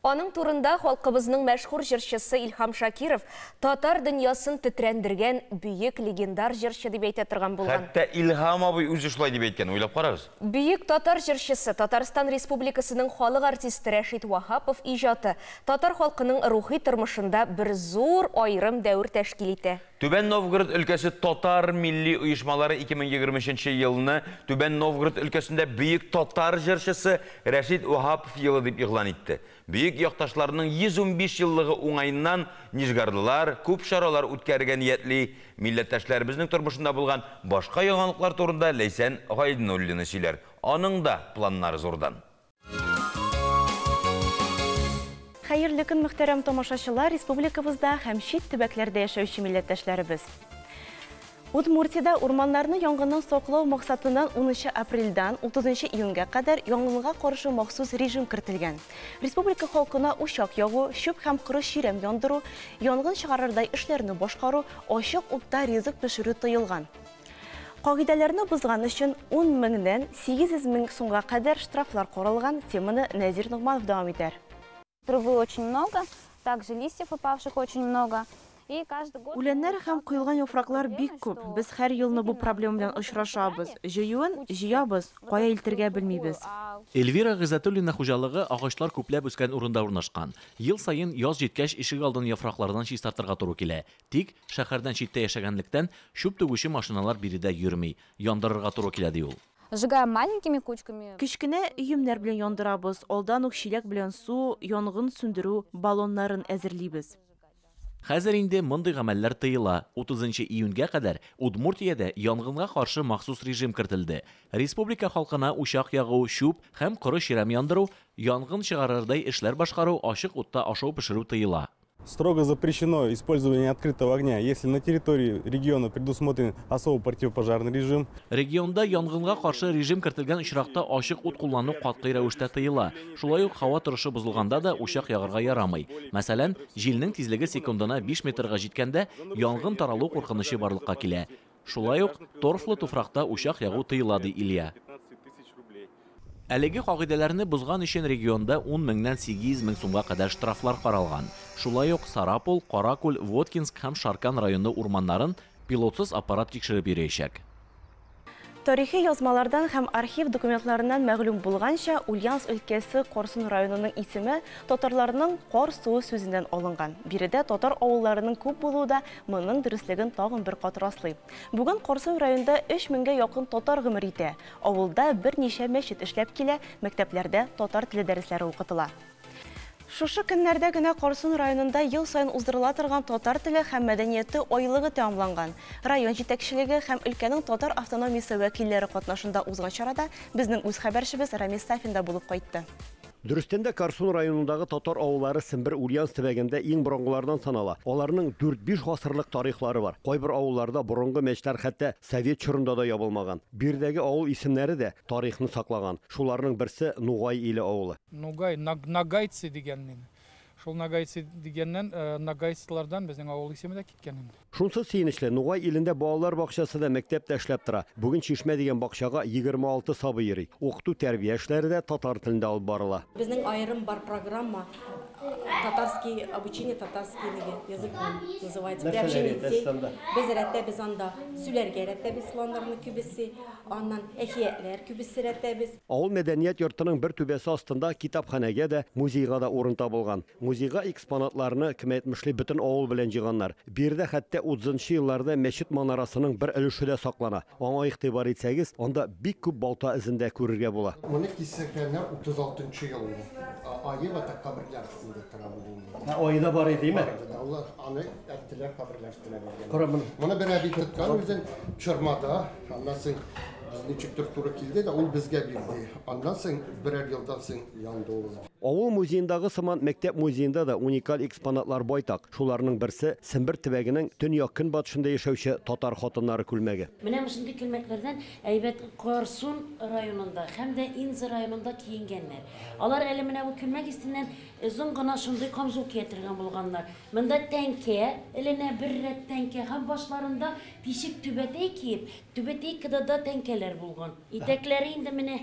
Аның турында халкыбызның мәшһүр җырчысы Илһам Шакиров татар дөньясын тетрәндергән бөек легендар җырчы дип әйтә торган булган.
Хәтта Илһам абый үзе шулай дип әйткән, уйлап карагыз.
Бөек татар җырчысы, Татарстан Республикасының халык артисты Рәшит Ваһапов иҗаты татар халкының рухи тормышында бер зур аерым дәвер тәшкил итә.
Түбән Новгород өлкәсе татар милли оешмалары 2023 елны Түбән Новгород өлкәсендә бөек татар җырчысы Рәшит Ваһапов елы дип игълан итте. Бөек якташларының 115 еллыгы уңаеннан нижгарлылар күп чаралар үткәрергә ниятли. Милләттәшләребезнең тормышында булган башка яңалыклар турында Ләйсән Гайнуллина сөйләр. Аның да планнары зурдан.
Хәерле көн, мөхтәрәм тамашачылар, республикабызда һәм чит төбәкләрдә яшәүче милләттәшләребез. Удмуртиядә урманнарны янгыннан саклау максатыннан 10 апрельдән 30 июньгә кадәр янгынга каршы махсус режим кертелгән. Республика халкына учак ягу, чүп һәм коры чирәм яндыру, янгын чыгарырдай эшләрне башкару, ачык утта ризык пешерү тыелган. Кагыйдәләрне бозган өчен 10 меңнән 800 мең сумга кадәр штрафлар каралган. Теманы Нәзир Ногманов дәвам итәр.
Травы очень много, также листьев упавших очень много.
Үләннәр һәм коелган яфраклар бик күп. Без һәр елны бу проблема белән очрашабыз. Җыюын җыябыз, кая илтергә белмибез.
Эльвира Гыйззәтуллина хуҗалыгы агачлар күпләп үскән урында урнашкан. Ел саен яз җиткәч ишек алдын яфраклардан чистартырга туры килә. Тик шәһәрдән читтә яшәгәнлектән чүп түгүче машиналар биредә йөрми. Яндырырга туры килә ди ул.
Сжигаем маленькими кучками.
Кечкенә өемнәр белән яндырабыз. Алдан ук чиләк белән су, янгын сүндерү баллоннарын әзерлибез.
Хәзер инде мондый гамәлләр тыела. 30 июньгә кадәр Удмуртиядә янгынга каршы махсус режим кертелде. Республика халкына учак ягу, чүп һәм коры чирәм яндыру, янгын чыгарырдай эшләр башкару, ачык утта ашау пешерү тыела.
Строго запрещено использование открытого огня, если на территории региона предусмотрен особый противопожарный режим.
Регионда янгынга каршы режим кертелгән очракта ачык ут куллану катгый рәвештә тыела. Шулай ук һава торышы бозылганда да учак ягарга ярамый. Мәсәлән, җилнең тизлеге секундына 5 метрга җиткәндә янгын таралу куркынычы барлыкка килә. Шулай ук торфлы туфракта учак ягу тыела, ди Илья. Әлеге кагыйдәләрне бозган өчен регионда 10 меңнән 800 мең сумга кадәр штрафлар каралган. Шулай ук Сарапул, Каракүл, Воткинск һәм Шаркан районы урманнарын пилотсыз аппарат тикшереп йөриячәк.
Тарихи язмалардан һәм архив документларыннан мәгълүм булганча, Ульяновск өлкәсе Карсун районының исеме татарларның кар суы сүзеннән алынган. Биредә татар авылларының күп булуы да моның дөреслеген тагын бер кат раслый. Бүген Карсун районында 3 меңгә якын татар гомер итә. Авылда берничә мәчет эшләп килә, мәктәпләрдә татар теле дәресләре укытыла. Шушы көннәрдә генә Карсун районында ел саен уздырыла торган татар теле һәм мәдәнияте айлыгы тәмамланган. Район җитәкчелеге һәм өлкәнең татар автономиясе вәкилләре катнашында узган чарада безнең үз хәбәрчебез Рамис Сафин да булып кайтты.
Дөрестән дә, Карсун районындагы татар авыллары Сембер Ульяновск төбәгендә иң борынгылардан санала. Аларның 4-5 гасырлык тарихлары бар. Кайбер авылларда борынгы мәчетләр хәтта совет чорында да ябылмаган. Биредәге авыл исемнәре дә тарихны саклаган. Шуларның берсе Нугай иле авылы.
Нугай, нагайцы дигән. Шул нагайцы дигәннән, нагайцылардан безнең авыл исеме дә киткән инде.
Шунсы сөенечле, Нугай илендә балалар бакчасы да, мәктәп тә эшләп тора. Бүген Чишмә дигән бакчага 26 сабый йөри. Укыту тәрбия эшләре дә татар телендә алып барыла.
Безнең аерым бар программа татарский обучение татарский язык называется.
Нәрсәләр әйтәсез анда?
Без рәттәбез анда сүләргә рәттәбез, сланнарны күбесе, аннан әкиятләр күбесе рәттәбез.
Авыл мәдәният йортының бер түбәсе астында китапханәгә дә, музейга да урын табылган. Музейга экспонатларны, кем әйтмешли, бөтен авыл белән җыйганнар. Биредә хәтта 30 елларда мәчет манарасының бер өлеше дә саклана. Аңа игътибар итсәгез, анда бик күп балта эзен дә күрергә була.
Моны кисәкләрне 36 ел айы вата каберләр өстендә тора бу.
Ә айы да бар иде,
димме? Алар аны әттеләр каберләр өстенә биргән.
Кара моны.
Моны бер әби тоткан үзен чормада, аннан соң без ничектер туры килде дә, ул безгә бирде. Аннан соң берәр елдан соң янды ул.
Авыл музеендагы сыман мәктәп музеенда да уникаль экспонатлар байтак. Шуларның берсе Сембер төбәгенең төньяк көнбатышында яшәүче татар хатыннары күлмәге.
Менә шундый күлмәкләрдән әйбәт Карсун районында һәм дә Инза районында киенгәннәр. Алар әле менә бу күлмәк өстеннән озын гына шундый камзул кия торган булганнар. Монда тәңкә, эленә бер рәт тәңкә һәм башларында тишек түбәтәй киеп, түбәтәйкада да тәңкәләр булган. Итәкләре инде менә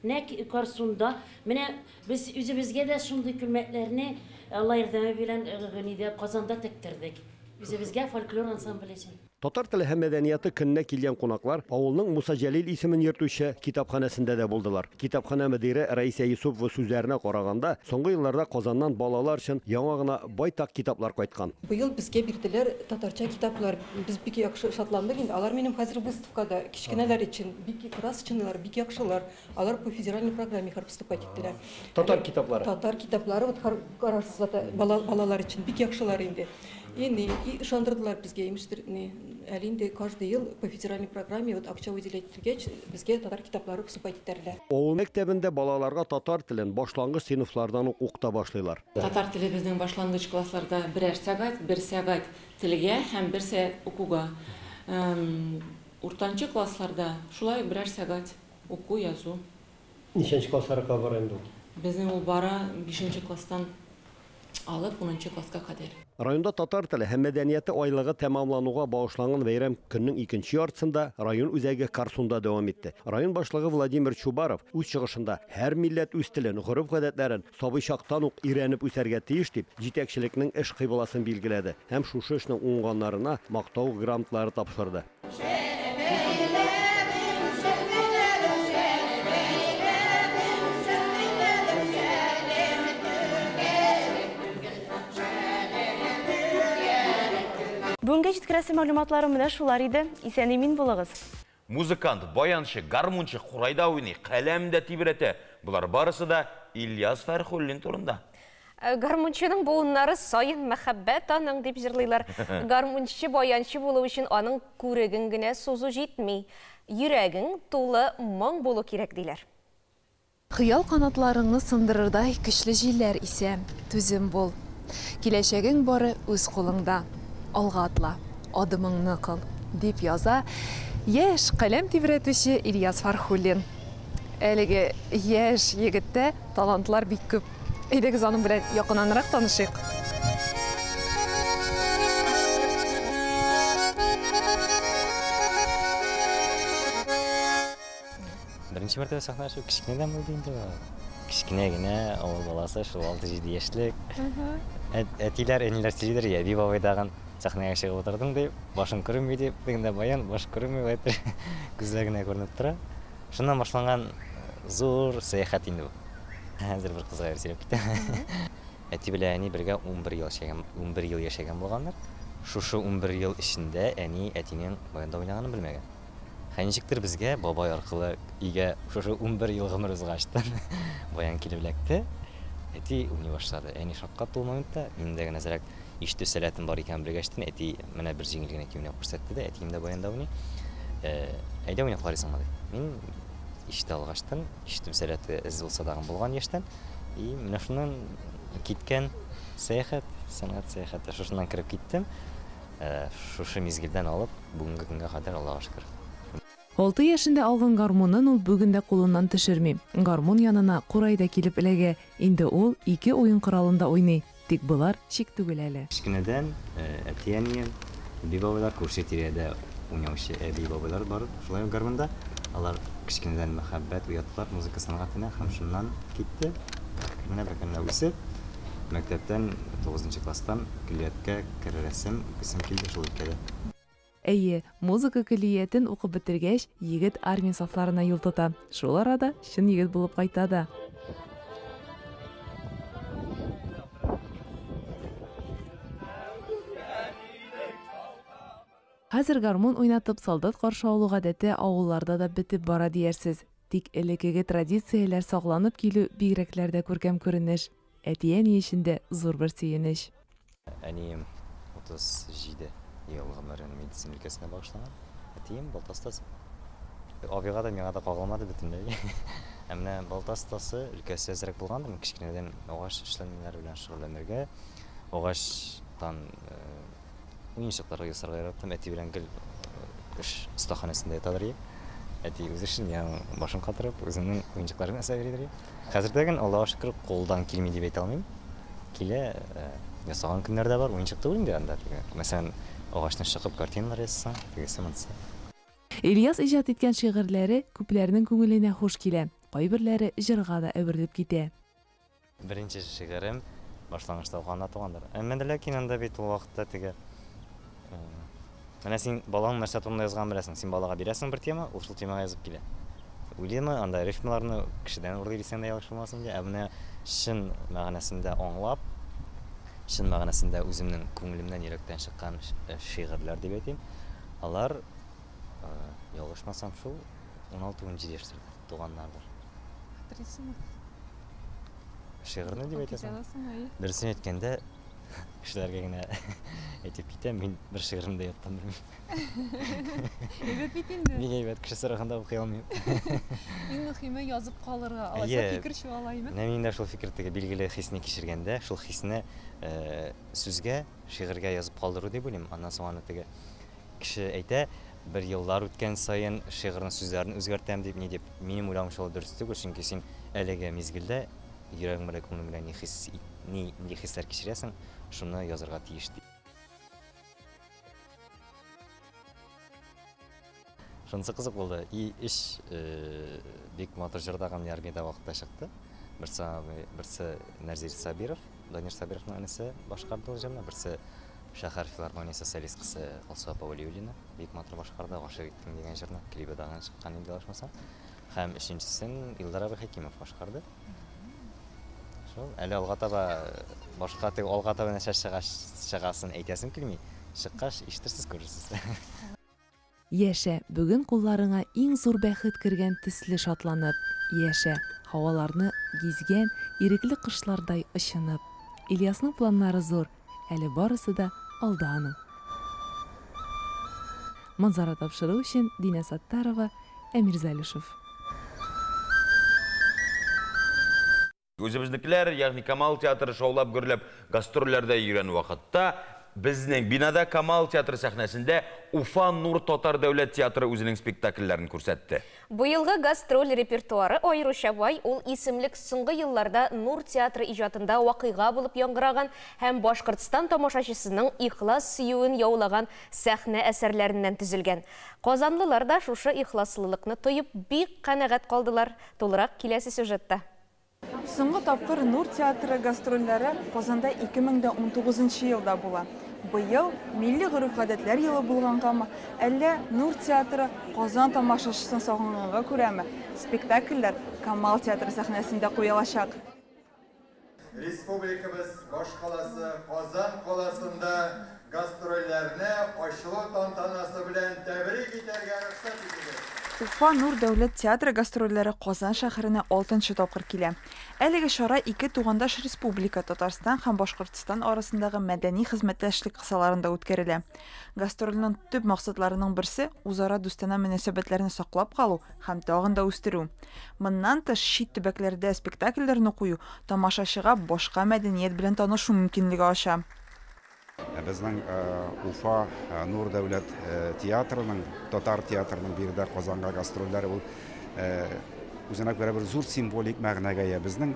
нәк Карсунда. Менә без үзебезгә дә шундый күлмәкләрне Алла ярдәме белән Гөнидә Казанда тектердек. Үзебезгә фольклор ансамбле өчен.
Татар теле һәм мәдәнияте көненә килгән кунаклар авылның Муса Җәлил исемен йөртүче китапханәсендә дә булдылар. Китапханә мөдире Раиса Юсупова сүзләренә караганда, соңгы елларда Казаннан балалар өчен яңа гына байтак китаплар кайткан.
Быел безгә бирделәр татарча китаплар. Без бик яхшы шатландык инде. Алар минем хәзер выставкада кечкенәләр өчен бик красочныйлар, бик яхшылар. Алар по федеральной программе хәр поступать иттеләр.
Татар китаплары.
Татар китаплары вот карарсыз балалар өчен бик яхшылар инде. И ышандырдылар безгә, имештер, әле инде каждый ел по федеральной программе вот акча выделять ителгәч, безгә татар китаплары поступать итәрләр.
Авыл мәктәбендә балаларга татар телен башлангыч сыйныфлардан ук укыта башлыйлар.
Татар теле безнең башлангыч классларда берәр сәгать, бер сәгать телгә һәм бер сәгать укуга. Уртанчы классларда шулай берәр сәгать уку, язу.
Ничәнче классларга бара инде ул?
Безнең ул бара 5 класстан алып 10 класска кадәр.
Районда татар теле һәм мәдәнияте айлыгы тәмамлануга багышланган бәйрәм көннең икенче яртысында район үзәге Карсунда дәвам итте. Район башлыгы Владимир Чубаров үз чыгышында һәр милләт үз телен, гореф-гадәтләрен сабый чактан ук өйрәнеп үсәргә тиеш дип җитәкчелекнең эш кыйбласын билгеләде һәм шушы эшнең уңганнарына мактау грамоталары тапшырды.
Бүгенге җиткерәсе мәгълүматларым менә шулар иде. Исән-имин булыгыз.
Музыкант, баянчы, гармунчы, курайда уйный, каләм дә тибрәтә. Болар барысы да Ильяс Фәрхуллин турында.
Гармунчының буыннары саен мәхәббәт аның дип җырлыйлар. Гармунчы, баянчы булу өчен аның күреген генә сузу җитми. Йөрәгең тулы моң булу кирәк диләр.
Хыял канатларыңны сындырырдай көчле җилләр исә, түзем бул. Киләчәгең бары үз кулыңда. Алга атла, адымыңны кыл, дип яза яшь каләм тибрәтүче Ильяс Фархуллин. Әлеге яшь егеттә талантлар бик күп. Әйдәгез аның белән якыннанрак танышыйк.
Беренче мәртәбә сәхнәгә чыгу кечкенәдән булды инде ул. Кечкенә генә авыл баласы, шул 6-7 яшьлек. Әтиләр, әниләр сөйлидер, әби бабай тагын сәхнәгә чыгып утырдың дип, башың күренми дип, тегендә баян, баш күренми, болай итеп, күзләр генә күренеп тора. Шуннан башланган зур сәяхәт инде бу. Хәзер бер кызга сөйләп китәм. Әти белән әни бергә 11 ел яшәгән, 11 ел яшәгән булганнар. Шушы 11 ел эчендә әни әтинең баянда уйнаганын белмәгән. Һәм ничектер безгә бабай аркылы өйгә шушы 11 ел гомер узгачтан баян килеп эләкте. Әти уйный башлады. Әни шаккатты ул моментта. Миндә генә әзрәк ишетү сәләтем бар икәнен белгәчтен, әти менә бер җиңел генә көй уйнап күрсәтте дә, әтием дә баянда уйный. Әйдә уйнап карыйсыңмы дип. Мин ишетә алгачтын, ишетү сәләте әз булса тагын булган яшьтән. И менә шуннан киткән сәяхәт, сәнгать сәяхәте. Шушыннан кереп киттем. Шушы мизгелдән алып, бүгенге көнгә кадәр, Аллага шөкер.
Алты яшендә алган гармунын ул бүген дә кулыннан төшерми. Гармун янына курай да килеп эләгә. Инде ул ике уен коралында уйный. Тик болар чик түгел әле.
Кечкенәдән әти-әнием, әби-бабайлар, күрше тирәдә уйнаучы әби-бабайлар бар шулай ук гармунда. Алар кечкенәдән мәхәббәт уяттылар музыка сәнгатенә һәм шуннан китте. Менә беркөнне үсеп, мәктәптән, тугызынчы класстан көллияткә керерәсем, укыйсым килде шул өлкәдә.
Әйе, музыка көллиятен укып бетергәч, егет армия сафларына юл тота. Шул арада чын егет булып кайта да. Хәзер гармун уйнатып солдат каршы алу гадәте авылларда да бетеп бара диярсез. Тик элеккеге традицияләр сакланып килү бигрәкләр дә күркәм күренеш. Әти-әни өчен дә зур бер сөенеч.
Әнием 37 ел гомерен медицина өлкәсенә багышлаган. Әтием балта остасы. Абыйга да, миңа да кагылмады бөтенләй. Ә менә балта остасы өлкәсе әзрәк булгандыр. Мин кечкенәдән агач эшләнмәләре белән шөгыльләнергә, агачтан уенчыклар ясарга яраттым. Әти белән гел эш остаханәсендә ятадыр идек. Әти үз эшен, мин аның башын катырып, үземнең уенчыкларымны ясап йөри идем. Хәзер дә гел, Аллага шөкер, кулдан килми дип әйтә алмыйм. Килә, ясаган көннәр дә бар, уенчык түгел инде анда. Мәсәлән, агачны чокып картиналар ясасаң, тегесе монысы.
Ильяс иҗат иткән шигырьләре күпләрнең күңеленә хуш килә, кайберләре җырга да әверелеп китә.
Беренче шигырем башлангычта укыганда тугандыр. Әмма дә ләкин анда бит ул вакытта теге менә син балаң нәрсә турында язганын беләсең. Син балага бирәсең бер тема, ул шул темага язып килә. Уйлыймы, анда рифмаларны кешедән урлый дисәң дә ялгыш булмас инде. Ә менә чын мәгънәсендә аңлап, чын мәгънәсендә үземнең күңелемнән, йөрәктән чыккан шигырьләр дип әйтим, алар, ялгышмасам, шул 16-17 яшьләрдә туганнардыр.
Хәтерлисеңме?
Шигырьне дип әйтәсең? Дөресен әйткәндә, кешеләргә генә әйтеп китәм, мин бер шигыремне дә яттан белмим.
Әйбәт бит инде.
Бик әйбәт, кеше сораганда укый алмыйм.
Иң мөһиме язып калырга, алайса фикер чуала, әйме?
Менә мин дә шул фикер теге билгеле хисне кичергәндә, шул хисне сүзгә, шигырьгә язып калдыру дип уйлыйм. Аннан соң аны теге кеше әйтә, бер еллар үткән саен шигырьнең сүзләрен үзгәртәм дип, ни дип. Минем уйлавымча ул дөрес түгел, чөнки син әлеге мизгелдә йөрәгең белән, күңелең белән ни хис, ни, нинди хисләр кичерәсең, шуны язырга тиеш дип. Шунысы кызык булды. И өч бик матур җыр да гамьле армиядә вакытта чыкты. Берсе, берсе Нәрзир Сабиров, Данир Сабировның энесе башкарды ул җырны, берсе шәһәр филармониясе солисткасы Алсу апа Вәлиуллина бик матур башкарды, Гашыйк иттең дигән җырны, клибы да чыккан инде ялгышмасам. Һәм өченчесен Илдар абый Хәкимов башкарды. Шул, әле алга таба башка теге алга таба нәрсә чыгасын әйтәсем килми. Чыккач ишетерсез, күрерсез.
Яшә, бүген кулларыңа иң зур бәхет кергән төсле шатланып. Яшә, һаваларны гизгән ирекле кошлардай очынып. Ильясның планнары зур, әле барысы да алда аның. Манзара тапшыру өчен Динә Саттарова, Әмир Залишев.
Үзебезнекеләр, ягъни Камал театры шаулап-гөрләп гастрольләрдә йөргән вакытта, безнең бинада Камал театры сәхнәсендә Уфа Нур татар дәүләт театры үзенең спектакльләрен күрсәтте.
Быелгы гастроль репертуары аеруча бай, ул исемлек соңгы елларда Нур театры иҗатында вакыйга булып яңгыраган һәм Башкортстан тамашачысының ихлас сөюен яулаган сәхнә әсәрләреннән төзелгән. Казанлылар да шушы ихласлылыкны тоеп бик канәгать калдылар. Тулырак киләсе сюжетта.
Соңгы тапкыр Нур театры гастрольләре Казанда 2019 елда була. Быел милли гореф-гадәтләр елы булгангамы, әллә Нур театры Казан тамашачысын сагынганга күрәме, спектакльләр Камал театры сәхнәсендә куелачак.
Республикабыз башкаласы Казан каласында гастрольләрне ачылу тантанасы белән тәбрик итәргә рөхсәт итегез.
Уфа Нур дәүләт театры гастрольләре Казан шәһәренә 6нчы тапкыр килә. Әлеге чара ике тугандаш республика Татарстан һәм Башкортстан арасындагы мәдәни хезмәттәшлек кысаларында үткәрелә. Гастрольнең төп максатларының берсе үзара дустанә мөнәсәбәтләрне саклап калу һәм тагын да үстерү. Моннан тыш чит төбәкләрдә спектакльләрне кую тамашачыга башка мәдәният белән танышу мөмкинлеге ача.
Безнең Уфа Нур дәүләт театрының, татар театрының биредә Казанга гастрольләре ул үзенә күрә бер зур символик мәгънәгә ия. Безнең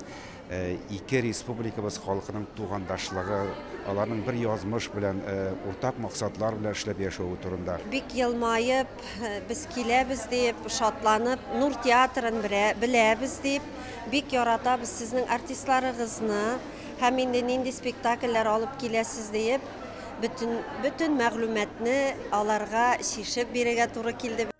ике республикабыз халкының тугандашлыгы, аларның бер язмыш белән, уртак максатлар белән эшләп яшәве турында.
Бик елмаеп, без киләбез дип, шатланып, Нур театрын беләбез дип, бик яратабыз сезнең артистларыгызны. Һәм инде нинди спектакльләр алып киләсез диеп, бөтен мәгълүматны аларга чишеп бирергә туры килде.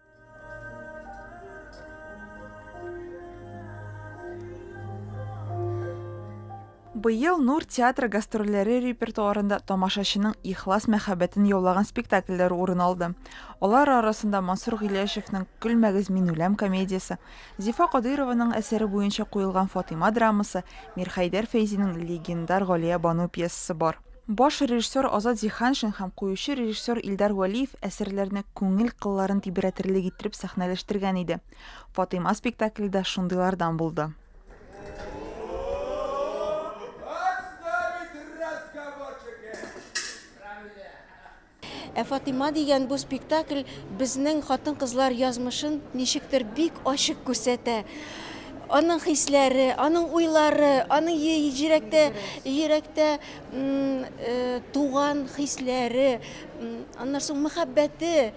Быел Нур театры гастрольләре репертуарында тамашачының ихлас мәхәббәтен яулаган спектакльләр урын алды. Алар арасында Мансур Гыйләҗевнең Көлмәгез мин үләм комедиясе, Зифа Кадыйрованың әсәре буенча куелган Фатыйма драмасы, Мирхәйдәр Фәйзинең легендар Галия Бану пьесасы бар. Баш режиссер Азат Зиһаншин һәм куючы режиссер Илдар Вәлиев әсәрләрне күңел кылларын тибрәтерлек иттереп сәхнәләштергән иде. Фатыйма спектакле дә шундыйлардан булды.
Ә Фатыйма дигән бу спектакль безнең хатын-кызлар язмышын ничектер бик ачык күрсәтә. Аның хисләре, аның уйлары, аның йөрәктә туган хисләре, аннан соң мәхәббәте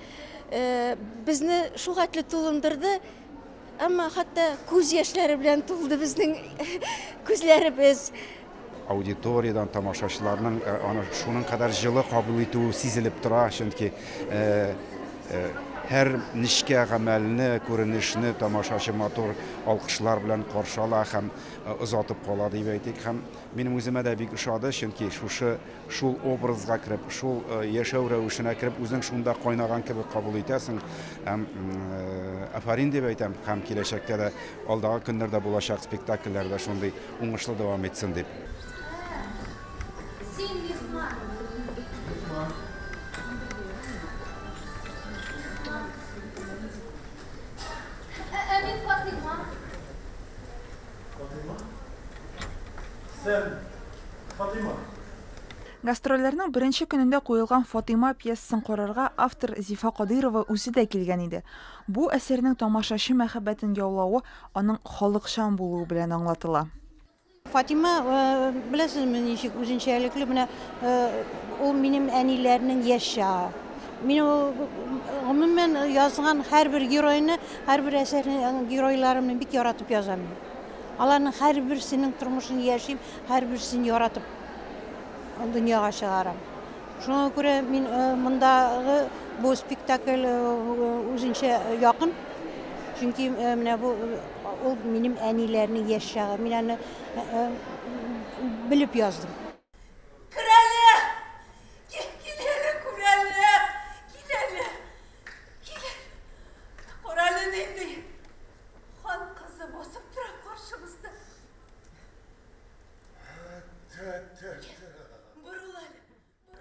безне шулхәтле тулындырды, әмма хәтта күз яшьләре белән тулды безнең күзләребез.
Аудиториядан тамашачыларның аны шуның кадәр җылы кабул итүе сизелеп тора, чөнки һәр нечкә гамәлне, күренешне тамашачы матур алкышлар белән каршы ала һәм озатып кала дип әйтик. Һәм минем үземә дә бик ошады, чөнки шушы шул образга кереп, шул яшәү рәвешенә кереп, үзең шунда кайнаган кебек кабул итәсең. Һәм афәрин дип әйтәм, һәм киләчәктә дә алдагы көннәрдә булачак спектакльләр дә шундый уңышлы дәвам итсен дип.
Син михман. Ә мин Фатыйма.
Фатыйма? Сен Фатыйма.
Гастрольләрнең беренче көнендә куелган Фатыйма пьесасын карарга автор Зифа Кадыйрова үзе дә килгән иде. Бу әсәрнең тамашачы мәхәббәтен яулавы аның халыкчан булуы белән аңлатыла.
Фатыйма, беләсезме, ничек үзенчәлекле, менә ул минем әниләрнең яшь чагы. Мин ул гомумән язган һәрбер геройны, һәрбер әсәрне, геройларымны бик яратып язам. Аларның һәрберсенең тормышын яшим, һәрберсен яратып дөньяга чыгарам. Шуңа күрә мин мондагы бу спектакль үзенчә якын. Чөнки менә бу ул минем әниләрнең яшь чагы. Мин аны белеп яздым.
Керәле! Кил әле, күрәле! Кил әле! Кил әле! Карале нинди хан кызы басып тора каршыбызда.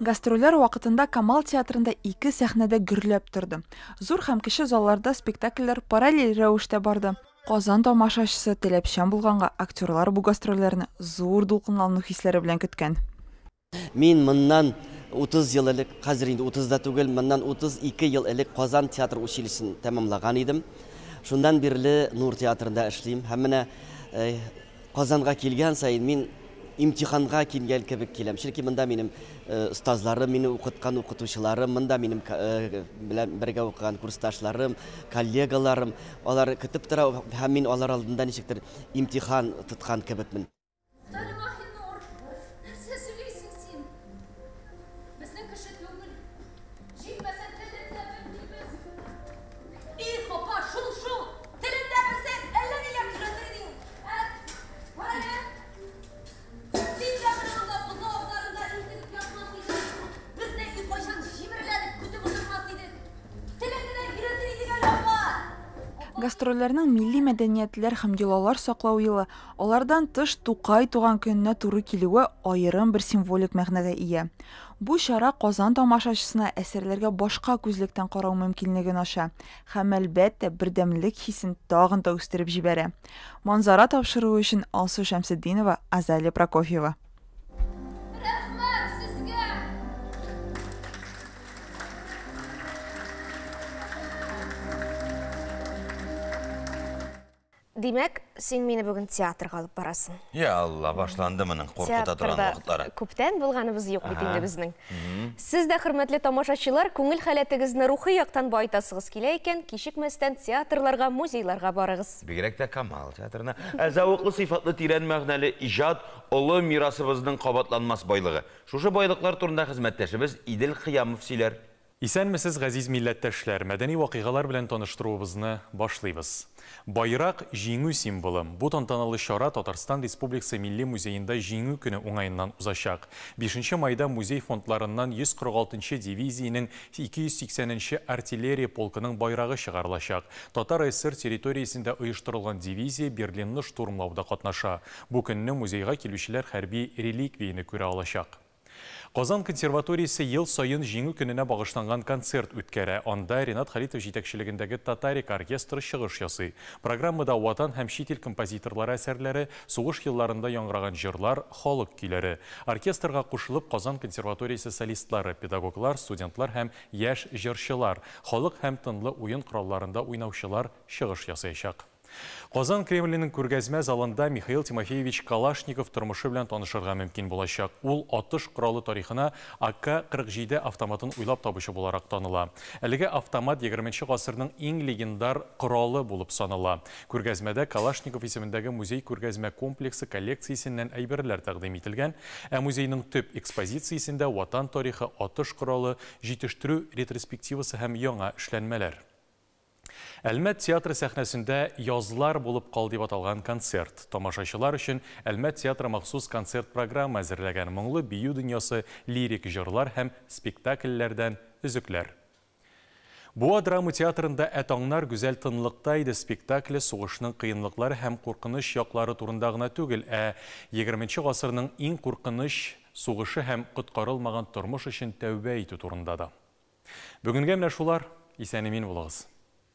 Гастрольләр вакытында Камал театрында ике сәхнәдә гөрләп торды. Зур һәм кече залларда спектакльләр параллель рәвештә барды. Казан тамашачысы таләпчән булганга, актерлар бу гастрольләрне зур дулкынлану хисләре белән көткән.
Мин моннан 30 ел элек, хәзер инде 30 да түгел, моннан 32 ел элек Казан театр училищесын тәмамлаган идем. Шуннан бирле Нур театрында эшлим. Һәм менә Казанга килгән саен мин имтиханга килгән кебек киләм. Чөнки монда минем остазларым, мине укыткан укытучыларым, монда минем белән бергә укыган курсташларым, коллегаларым, алар көтеп тора һәм мин алар алдында ничектер имтихан тоткан кебекмен.
Туктале, Маһинур, нәрсә сөйлисең син? Безнең кеше түгел. Җитмәсә телен дә белмибез. Их, апа, шул шул! Телен дә белсәң, әллә ниләр өйрәтер идең. Ә, карале. Син дә менә монда бозау абзарында интегеп ятмас идең. Без дә өй кайчан җимерелә дип көтеп утырмас идек. Телеңне дә өйрәтер идек әле, апа.
Гастрольләрнең милли мәдәниятләр һәм йолалар саклау елы, алардан тыш Тукай туган көненә туры килүе аерым бер символик мәгънәгә ия. Бу чара Казан тамашачысына әсәрләргә башка күзлектән карау мөмкинлеген ача һәм, әлбәттә, бердәмлек хисен тагын да үстереп җибәрә. Манзара тапшыруы өчен Алсу Шәмсетдинова, Азалия Прокофьева.
Рәхмәт сезгә!
Димәк, син мине бүген театрга алып барасың.
Я Алла, башланды моның куркыта торган вакытлары.
Күптән булганыбыз юк бит инде безнең. Сез дә, хөрмәтле тамашачылар, күңел халәтегезне рухи яктан баетасыгыз килә икән, кичекмәстән театрларга, музейларга барыгыз.
Бигрәк тә Камал театрына. Ә зәвыклы, сыйфатлы, тирән мәгънәле иҗат, олы мирасыбызның кабатланмас байлыгы. Шушы байлыклар турында хезмәттәшебез Идел Кыямов сөйләр.
Исәнмесез, газиз милләттәшләр! Мәдәни вакыйгалар белән таныштыруыбызны башлыйбыз. Байрак, Җиңү символы. Бу тантаналы чара Татарстан Республикасы Милли музеенда Җиңү көне уңаеннан узачак. Бишенче майда музей фондларыннан 146 нчы дивизиянең 280 нче артиллерия полкының байрагы чыгарылачак. Татар ССР территориясендә оештырылган дивизия Берлинны штурмлауда катнаша. Бу көнне музейга килүчеләр хәрби реликвияне күрә алачак. Казан консерваториясе ел саен Җиңү көненә багышланган концерт үткәрә. Анда Ренат Халитов җитәкчелегендәге Татарика оркестры чыгыш ясый. Программада Ватан һәм чит ил композиторлары әсәрләре, сугыш елларында яңгыраган җырлар, халык көйләре. Оркестрга кушылып Казан консерваториясе солистлары, педагоглар, студентлар һәм яшь җырчылар, халык һәм тынлы уен коралларында уйнаучылар чыгыш ясаячак. Казан Кремленең күргәзмә залында Михаил Тимофеевич Калашников тормышы белән танышырга мөмкин булачак. Ул атыш коралы тарихына АК-47 автоматын уйлап табучы буларак таныла. Әлеге автомат егерменче гасырның иң легендар коралы булып санала. Күргәзмәдә Калашников исемендәге музей-күргәзмә комплексы коллекциясеннән әйберләр тәкъдим ителгән. Ә музейның төп экспозициясендә Ватан тарихы, атыш коралы, җитештерү ретроспективасы һәм яңа эшләнмәләр. Әлмәт театры сәхнәсендә Язлар булып кал дип аталган концерт. Тамашачылар өчен Әлмәт театры махсус концерт программа әзерләгән, моңлы бию дөньясы, лирик җырлар һәм спектакльләрдән өзекләр. Буа драма театрында Ә таңнар гүзәл тынлыкта иде спектакле сугышның кыенлыклары һәм куркыныч яклары турында гына түгел, ә егерменче гасырның иң куркыныч сугышы һәм коткарылмаган тормыш өчен тәүбә итү турында да. Бүгенгә менә шулар. Исән-имин булыгыз.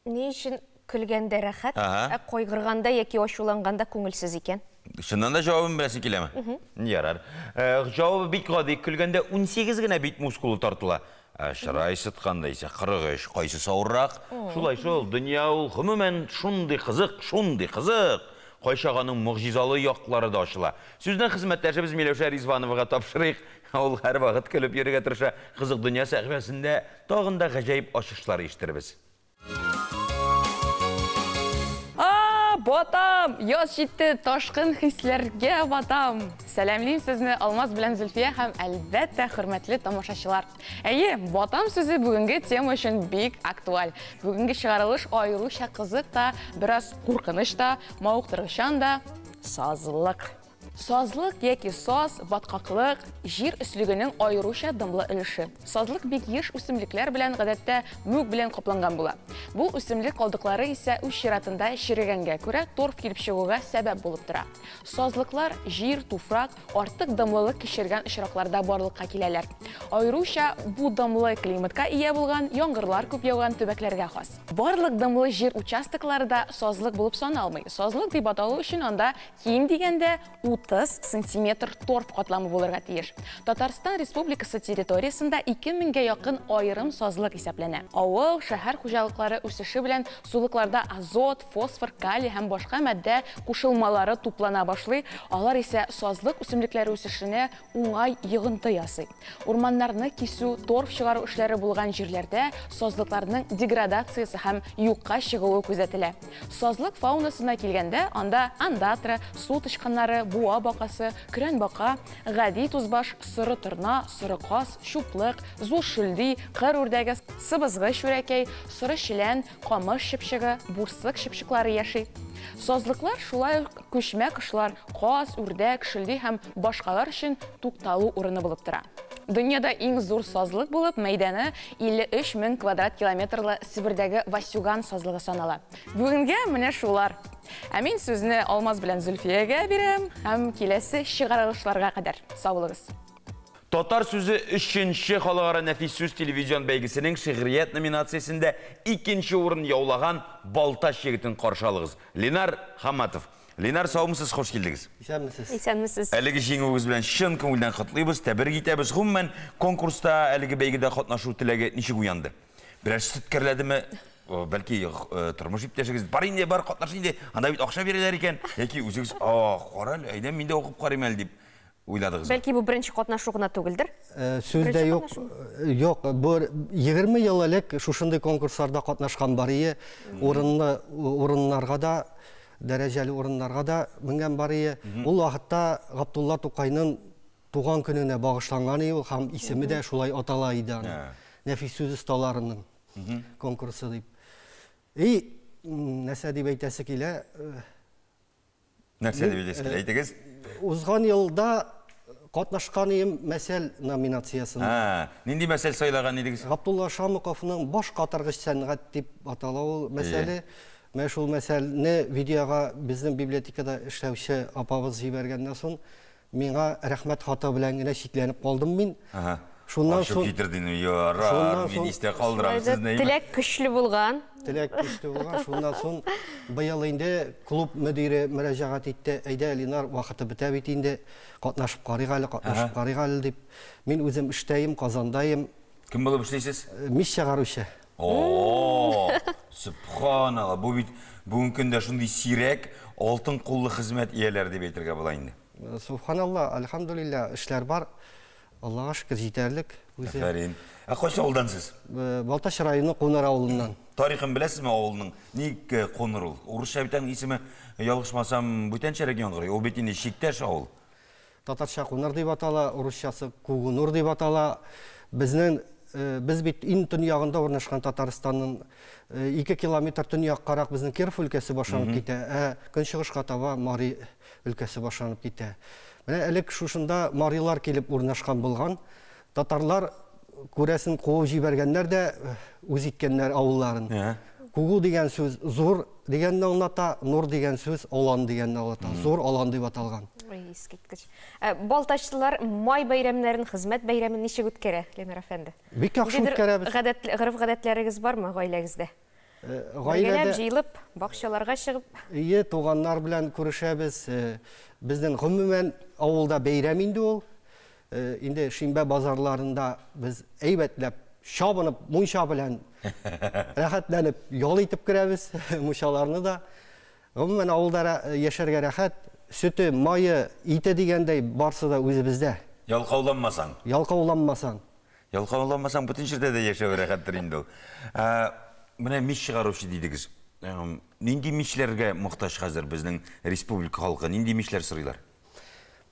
Ни өчен көлгәндә рәхәт, ә кайгырганда яки ачуланганда күңелсез икән?
Чыннан да җавабын беләсең киләме? Ярар. Җавабы бик гади. Көлгәндә 18 генә бит мускулы тартыла. Ә чырай сытканда исә 43. Кайсысы авыррак? Шулай шул, дөнья ул гомумән шундый кызык, шундый кызык. Кайчак аның могҗизалы яклары да ачыла. Сүзне хезмәттәшебез Миләүшә Ризвановага тапшырыйк. Ул һәрвакыт көлеп йөрергә тырыша. Кызык дөнья сәхифәсендә тагын да гаҗәеп ачышлар ишетербез.
А, батам! Яз җитте, ташкын хисләргә батам! Сәламлим сезне, Алмаз белән Зөлфия һәм, әлбәттә, хөрмәтле тамашачылар. Әйе, батам сүзе бүгенге тема өчен бик актуаль. Бүгенге чыгарылыш аеруча кызык та, бераз куркыныч та, мавыктыргычан да, сазлык.
Сазлык яки саз, баткаклык, җир өслегенең аеруча дымлы өлеше. Сазлык бик еш үсемлекләр белән, гадәттә, мүк белән капланган була. Бу үсемлек калдыклары исә үз чиратында черегәнгә күрә торф килеп чыгуга сәбәп булып тора. Сазлыклар җир, туфрак, артык дымлылык кичергән очракларда барлыкка киләләр. Аеруча бу дымлы климатка ия булган, яңгырлар күп яуган төбәкләргә хас. Барлык дымлы җир участоклары да сазлык булып саналмый. Сазлык дип аталу өчен анда ким дигәндә 30 сантиметр торф катламы булырга тиеш. Татарстан Республикасы территориясендә 2000 гә якын аерым сазлык исәпләнә. Авыл, шәһәр хуҗалыклары үсеше белән сулыкларда азот, фосфор, калий һәм башка матдә кушылмалары туплана башлый, алар исә сазлык үсемлекләре үсешенә уңай йогынты ясый. Урманнарны кисү, торф чыгару эшләре булган җирләрдә сазлыкларның деградациясе һәм юкка чыгуы күзәтелә. Сазлык фаунасына килгәндә, анда ондатра, су тычканнары, буа бакасы, көрән бака, гади тузбаш, соры торна, соры каз, чуплык, зур шөлди, кыр үрдәге, сыбызгы чүрәкәй, соры челән, камыш чыпчыгы, бурсык чыпчыклары яши. Сазлыклар шулай ук күчмә кошлар, каз, үрдәк, шөлди һәм башкалар өчен тукталу урыны булып тора. Дөньяда иң зур сазлык булып, мәйданы 53 мең квадрат километрлы Себердәге Васюган сазлыгы санала. Бүгенгә менә шулар. Ә мин сүзне Алмаз белән Зөлфиягә бирәм һәм киләсе чыгарылышларга кадәр. Сау булыгыз.
Татар сүзе өченче халыкара нәфис сүз телевизион бәйгесенең шигърият номинациясендә икенче урын яулаган Балтач егетен каршы алыгыз. Ленар Хаматов. Ленар, саумысыз, хуш килдегез.
Исәнмесез.
Исәнмесез.
Әлеге җиңүегез белән чын күңелдән котлыйбыз, тәбрик итәбез. Гомумән, конкурста, әлеге бәйгедә катнашу теләге ничек уянды? Берәр сүткәрләдеме? Бәлки, тормыш иптәшегез, бар инде, бар, катнаш инде, анда бит акча бирәләр икән. Яки үзегез, а, кара әле, әйдә, мин дә укып карыйм әле, дип уйладыгызмы?
Бәлки, бу беренче катнашу гына түгелдер?
Сүз дә юк. Юк, бу 20 ел элек шушындый конкурсларда катнашкан бар ие. Урынлы урыннарга да, дәрәҗәле урыннарга да менгән бар ие. Ул вакытта Габдулла Тукайның туган көненә багышланган ие ул һәм исеме дә шулай атала иде аның. Нәфис сүз осталарының конкурсы дип. И, нәрсә дип әйтәсе килә?
Нәрсә дип әйтәсе килә? Әйтегез.
Узган елда катнашкан идем мәсәл номинациясендә.
Ә, нинди мәсәл сайлаган идегез?
Габдулла Шамыковның Баш катыргыч сәнгать дип атала ул мәсәле. Менә шул мәсәлне видеога безнең библиотекада эшләүче апабыз җибәргәннән соң, миңа рәхмәт хаты белән генә чикләнеп калдым мин.
Шуннан соң китердең, ярар, мин истә калдырам сезне.
Теләк көчле булган.
Теләк көчле булган. Шуннан соң быел инде клуб мөдире мөрәҗәгать итте. Әйдә, Ленар, вакыты бетә бит инде. Катнашып карыйк әле, катнашып карыйк әле дип. Мин үзем эштәем, Казандаем.
Кем булып эшлисез?
Мич чыгаручы.
О, сөбханалла, бу бит бүгенге көндә шундый сирәк алтын куллы хезмәт ияләре дип әйтергә була инде.
Сөбханалла, альхамдулилла, эшләр бар. Аллага шөкер, җитәрлек үзе.
Афәрин. Ә кайсы авылдан сез?
Балтач районы Куныр авылыннан.
Тарихын беләсезме авылның? Ник Куныр ул? Урысча бит аның исеме, ялгышмасам, бүтәнчәрәк яңгырый. Ул бит инде чиктәш авыл.
Татарча Куныр дип атала, урысчасы Кугунур дип атала. Безнең без бит иң төньягында урнашкан Татарстанның 2 километр төньяккарак безнең Киров өлкәсе башланып китә, ә көнчыгышка таба Мари өлкәсе башланып китә. Менә элек шушында марилар килеп урнашкан булган. Татарлар күрәсен куып җибәргәннәр дә үз иткәннәр авылларын. Кугу дигән сүз зур дигәнне аңлата, нур дигән сүз алан дигәнне аңлата. Зур алан дип аталган.
Ой, искиткеч. Балтачлылар май бәйрәмнәрен, хезмәт бәйрәмен ничек үткәрә, Ленар әфәнде?
Бик яхшы үткәрәбез.
Гореф-гадәтләрегез бармы гаиләгездә? Гаиләдә җыелып, бакчаларга чыгып.
Ие, туганнар белән күрешәбез. Безнең гомумән авылда бәйрәм инде ул. Инде шимбә базарларында без әйбәтләп, чабынып, мунча белән рәхәтләнеп ял итеп керәбез, мунчаларны да. Гомумән авылда яшәргә рәхәт. Сөте, мае, ите дигәндәй барсы да үзебездә.
Ялкауланмасаң.
Ялкауланмасаң.
Ялкауланмасаң, бөтен җирдә дә яшәү рәхәттер инде ул. Менә мич чыгаручы дидегез. Нинди мичләргә мохтаҗ хәзер безнең республика халкы? Нинди мичләр сорыйлар?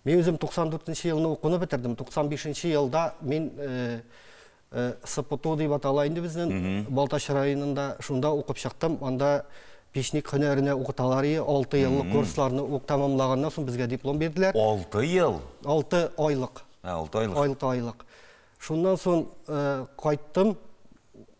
Мин үзем 94 елны укуны бетердем. 95 елда мин СПТУ дип атала инде безнең Балтач районында, шунда укып чыктым. Анда Печник һөнәренә укыталар ие, 6 еллык курсларны ук тәмамлаганнан соң безгә диплом бирделәр.
6 ел?
6 айлык.
Ә, 6 айлык.
6 айлык. Шуннан соң кайттым.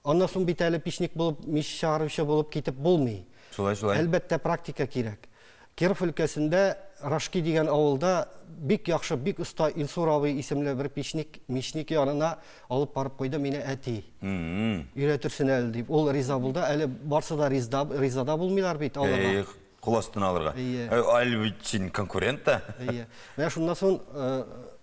Аннан соң бит әле печник булып, мич чыгаручы булып китеп булмый.
Шулай, шулай.
Әлбәттә, практика кирәк. Киров өлкәсендә Рашки дигән авылда бик яхшы, бик оста Илсур абый исемле бер печник, мичник янына алып барып куйды мине әти. Өйрәтерсен әле дип. Ул риза булды. Әле барсы да риза, ризада булмыйлар бит алырга.
Эх, кул астына алырга.
Әйе.
Әле бит син конкурент та.
Әйе. Менә шуннан соң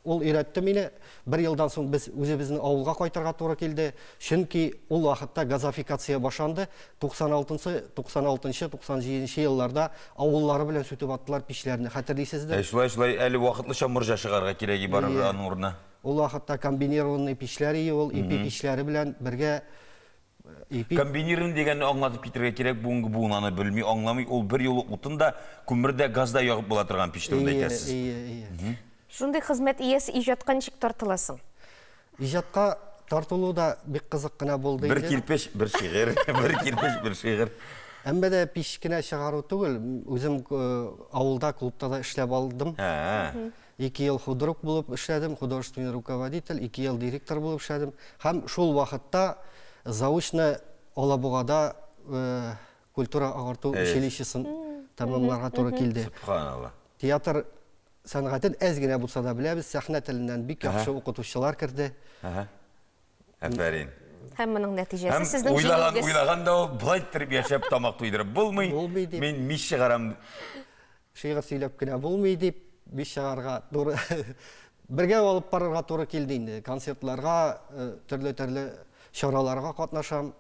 ул өйрәтте мине. Бер елдан соң без үзебезнең авылга кайтырга туры килде. Чөнки ул вакытта газофикация башланды. 96-нчы, 96-нчы, 97-нче елларда авыллары белән сүтеп аттылар пичләрне. Хәтерлисездер?
Ә, шулай, шулай, әле вакытлыча морҗа чыгарга кирәк барыбер аның урынына.
Ул вакытта комбинированный пичләр ие ул, ипи пичләре белән бергә ипи.
Комбинированный дигәнне аңлатып китергә кирәк, бүгенге буын аны белми, аңламый. Ул бер юлы утын да, күмер дә, газ да ягып була торган пич турында әйтәсез.
Ие, ие.
Шундый хезмәт иясе иҗатка ничек тартыласың?
Иҗатка тартылу да бик кызык кына булды
Бер кирпеч, бер шигырь, бер кирпеч, бер шигырь.
Әмма дә пич кенә чыгару түгел, үзем авылда клубта да эшләп алдым. 2 ел худрук булып эшләдем, художественный руководитель, 2 ел директор булып эшләдем. Һәм шул вакытта заочно Алабугада культура агарту училищесын тәмамларга туры килде.
Субханалла.
Театр сәнгатен әз генә булса да беләбез, сәхнә теленнән бик яхшы укытучылар керде.
Афәрин.
Һәм моның нәтиҗәсе сезнең
уйлаган, уйлаган да ул былай иттереп яшәп тамак туйдырып булмый.
Булмый дип.
Мин мич чыгарам.
Шигырь сөйләп кенә булмый дип, мич чыгарга туры бергә алып барырга туры килде инде. Концертларга, төрле-төрле чараларга катнашам.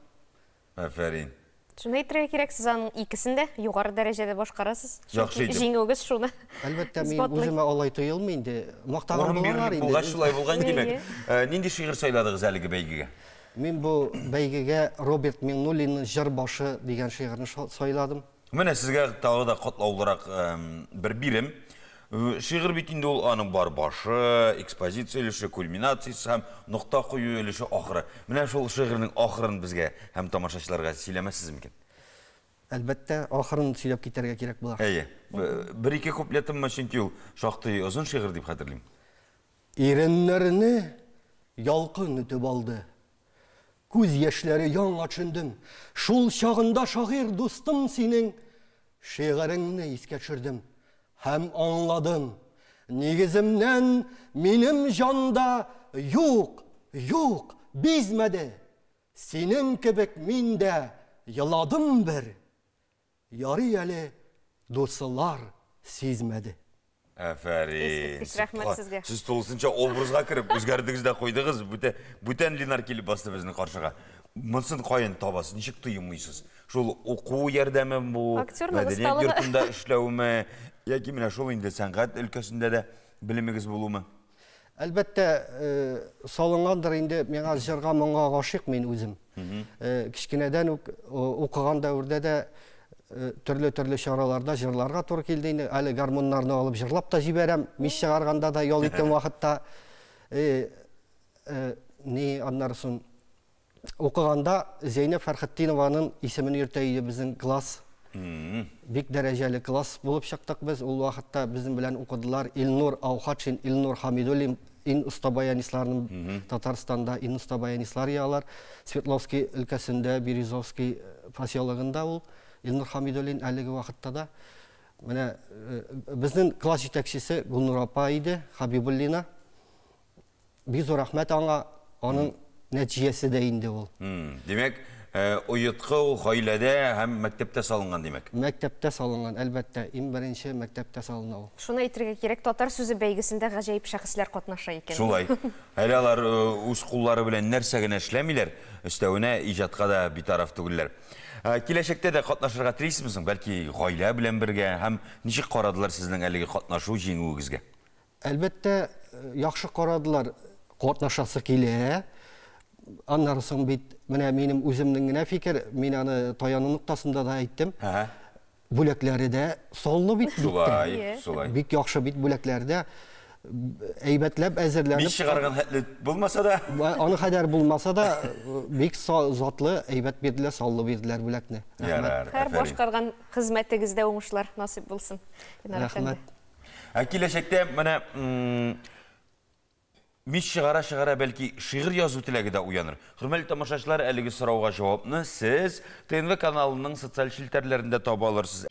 Афәрин.
Шуны әйтергә кирәк, сез аның икесен дә югары дәрәҗәдә башкарасыз.
Яхшы итеп.
Җиңүегез шуны
Әлбәттә, мин үземә алай тоелмый инде. Мактаган
Урын
булалар
бирелеп
инде.
булгач, шулай булган димәк. Нинди шигырь сайладыгыз әлеге бәйгегә?
Мин бу бәйгегә Роберт Миңнуллинның Җыр башы дигән шигырен сайладым.
Менә сезгә тагы да катлаулырак бер бирем. Шигырь бит инде ул аның бар башы, экспозиция өлеше, кульминациясе һәм нокта кую өлеше ахыры. Менә шул шигырьнең ахырын безгә һәм тамашачыларга сөйләмәссез микән?
Әлбәттә, ахырын сөйләп китәргә кирәк була.
Әйе. Бер-ике куплетыммы, чөнки ул шактый озын шигырь дип хәтерлим.
Иреннәрне ялкын өтеп алды. Күз яшьләре яңа төшендем. Шул чагында шагыйрь дустым синең шигыреңне искә төшердем. Һәм аңладым, нигеземнән минем җанда юк, юк, бизмәде. Синең кебек мин дә еладым бер. Ярый әле дуслар сизмәде.
Афәрин.
Искиткеч рәхмәт сезгә.
Сез тулысынча образга кереп үзгәрдегез дә куйдыгыз. Бүтән Ленар килеп басты безнең каршыга. Монысын каян табасыз, ничек тоемлыйсыз? Шул уку ярдәме бу, мәдәният йортында эшләүме, яки менә шул инде сәнгать өлкәсендә дә белемегез булумы?
Әлбәттә, салынгандыр инде миңа җырга, моңга гашыйк мин үзем. Кечкенәдән үк укыган дәвердә дә төрле-төрле чараларда җырларга туры килде инде. Әле гармуннарны алып җырлап та җибәрәм, мич чыгарганда да, ял иткән вакытта. Ни аннары соң укыганда Зәйнәб Фәрхетдинованың исемен йөртә иде безнең класс. Бик дәрәҗәле класс булып чыктык без. Ул вакытта безнең белән укыдылар Илнур Аухатшин, Илнур Хамидуллин, иң оста баянистларның Татарстанда иң оста баянистлар ялар. Свердловский өлкәсендә, Березовский поселогында ул Илнур Хамидуллин әлеге вакытта да. Менә безнең класс җитәкчесе Гөлнур апа иде, Хабибуллина. Бик зур рәхмәт аңа, аның нәтиҗәсе дә инде ул.
Димәк, оеткы ул гаиләдә һәм мәктәптә салынган, димәк.
Мәктәптә салынган, әлбәттә, иң беренче мәктәптә салына ул.
Шуны әйтергә кирәк, татар сүзе бәйгесендә гаҗәеп шәхесләр катнаша икән.
Шулай. Әле алар үз куллары белән нәрсә генә эшләмиләр, өстәвенә иҗатка да битараф түгелләр. Киләчәктә дә катнашырга телисезме соң? Бәлки гаилә белән бергә һәм ничек карадылар сезнең әлеге катнашу җиңүегезгә?
Әлбәттә, яхшы карадылар, катнашасы килә. Аннары соң бит менә минем үземнең генә фикер, мин аны таяну ноктасында да әйттем. Бүләкләре дә саллы бит.
Шулай, шулай.
Бик яхшы бит бүләкләре дә. әйбәтләп әзерләнеп.
Мич чыгарган хәтле булмаса да.
Аны хәдәр булмаса да, бик затлы, әйбәт бирделәр, саллы бирделәр бүләкне.
Ярар,
Һәр башкарган хезмәтегездә уңышлар насыйп булсын.
Рәхмәт.
Ә киләчәктә менә мич чыгара-чыгара бәлки шигырь язу теләге дә уяныр. Хөрмәтле тамашачылар, әлеге сорауга җавапны сез ТНВ каналының социаль челтәрләрендә таба алырсыз.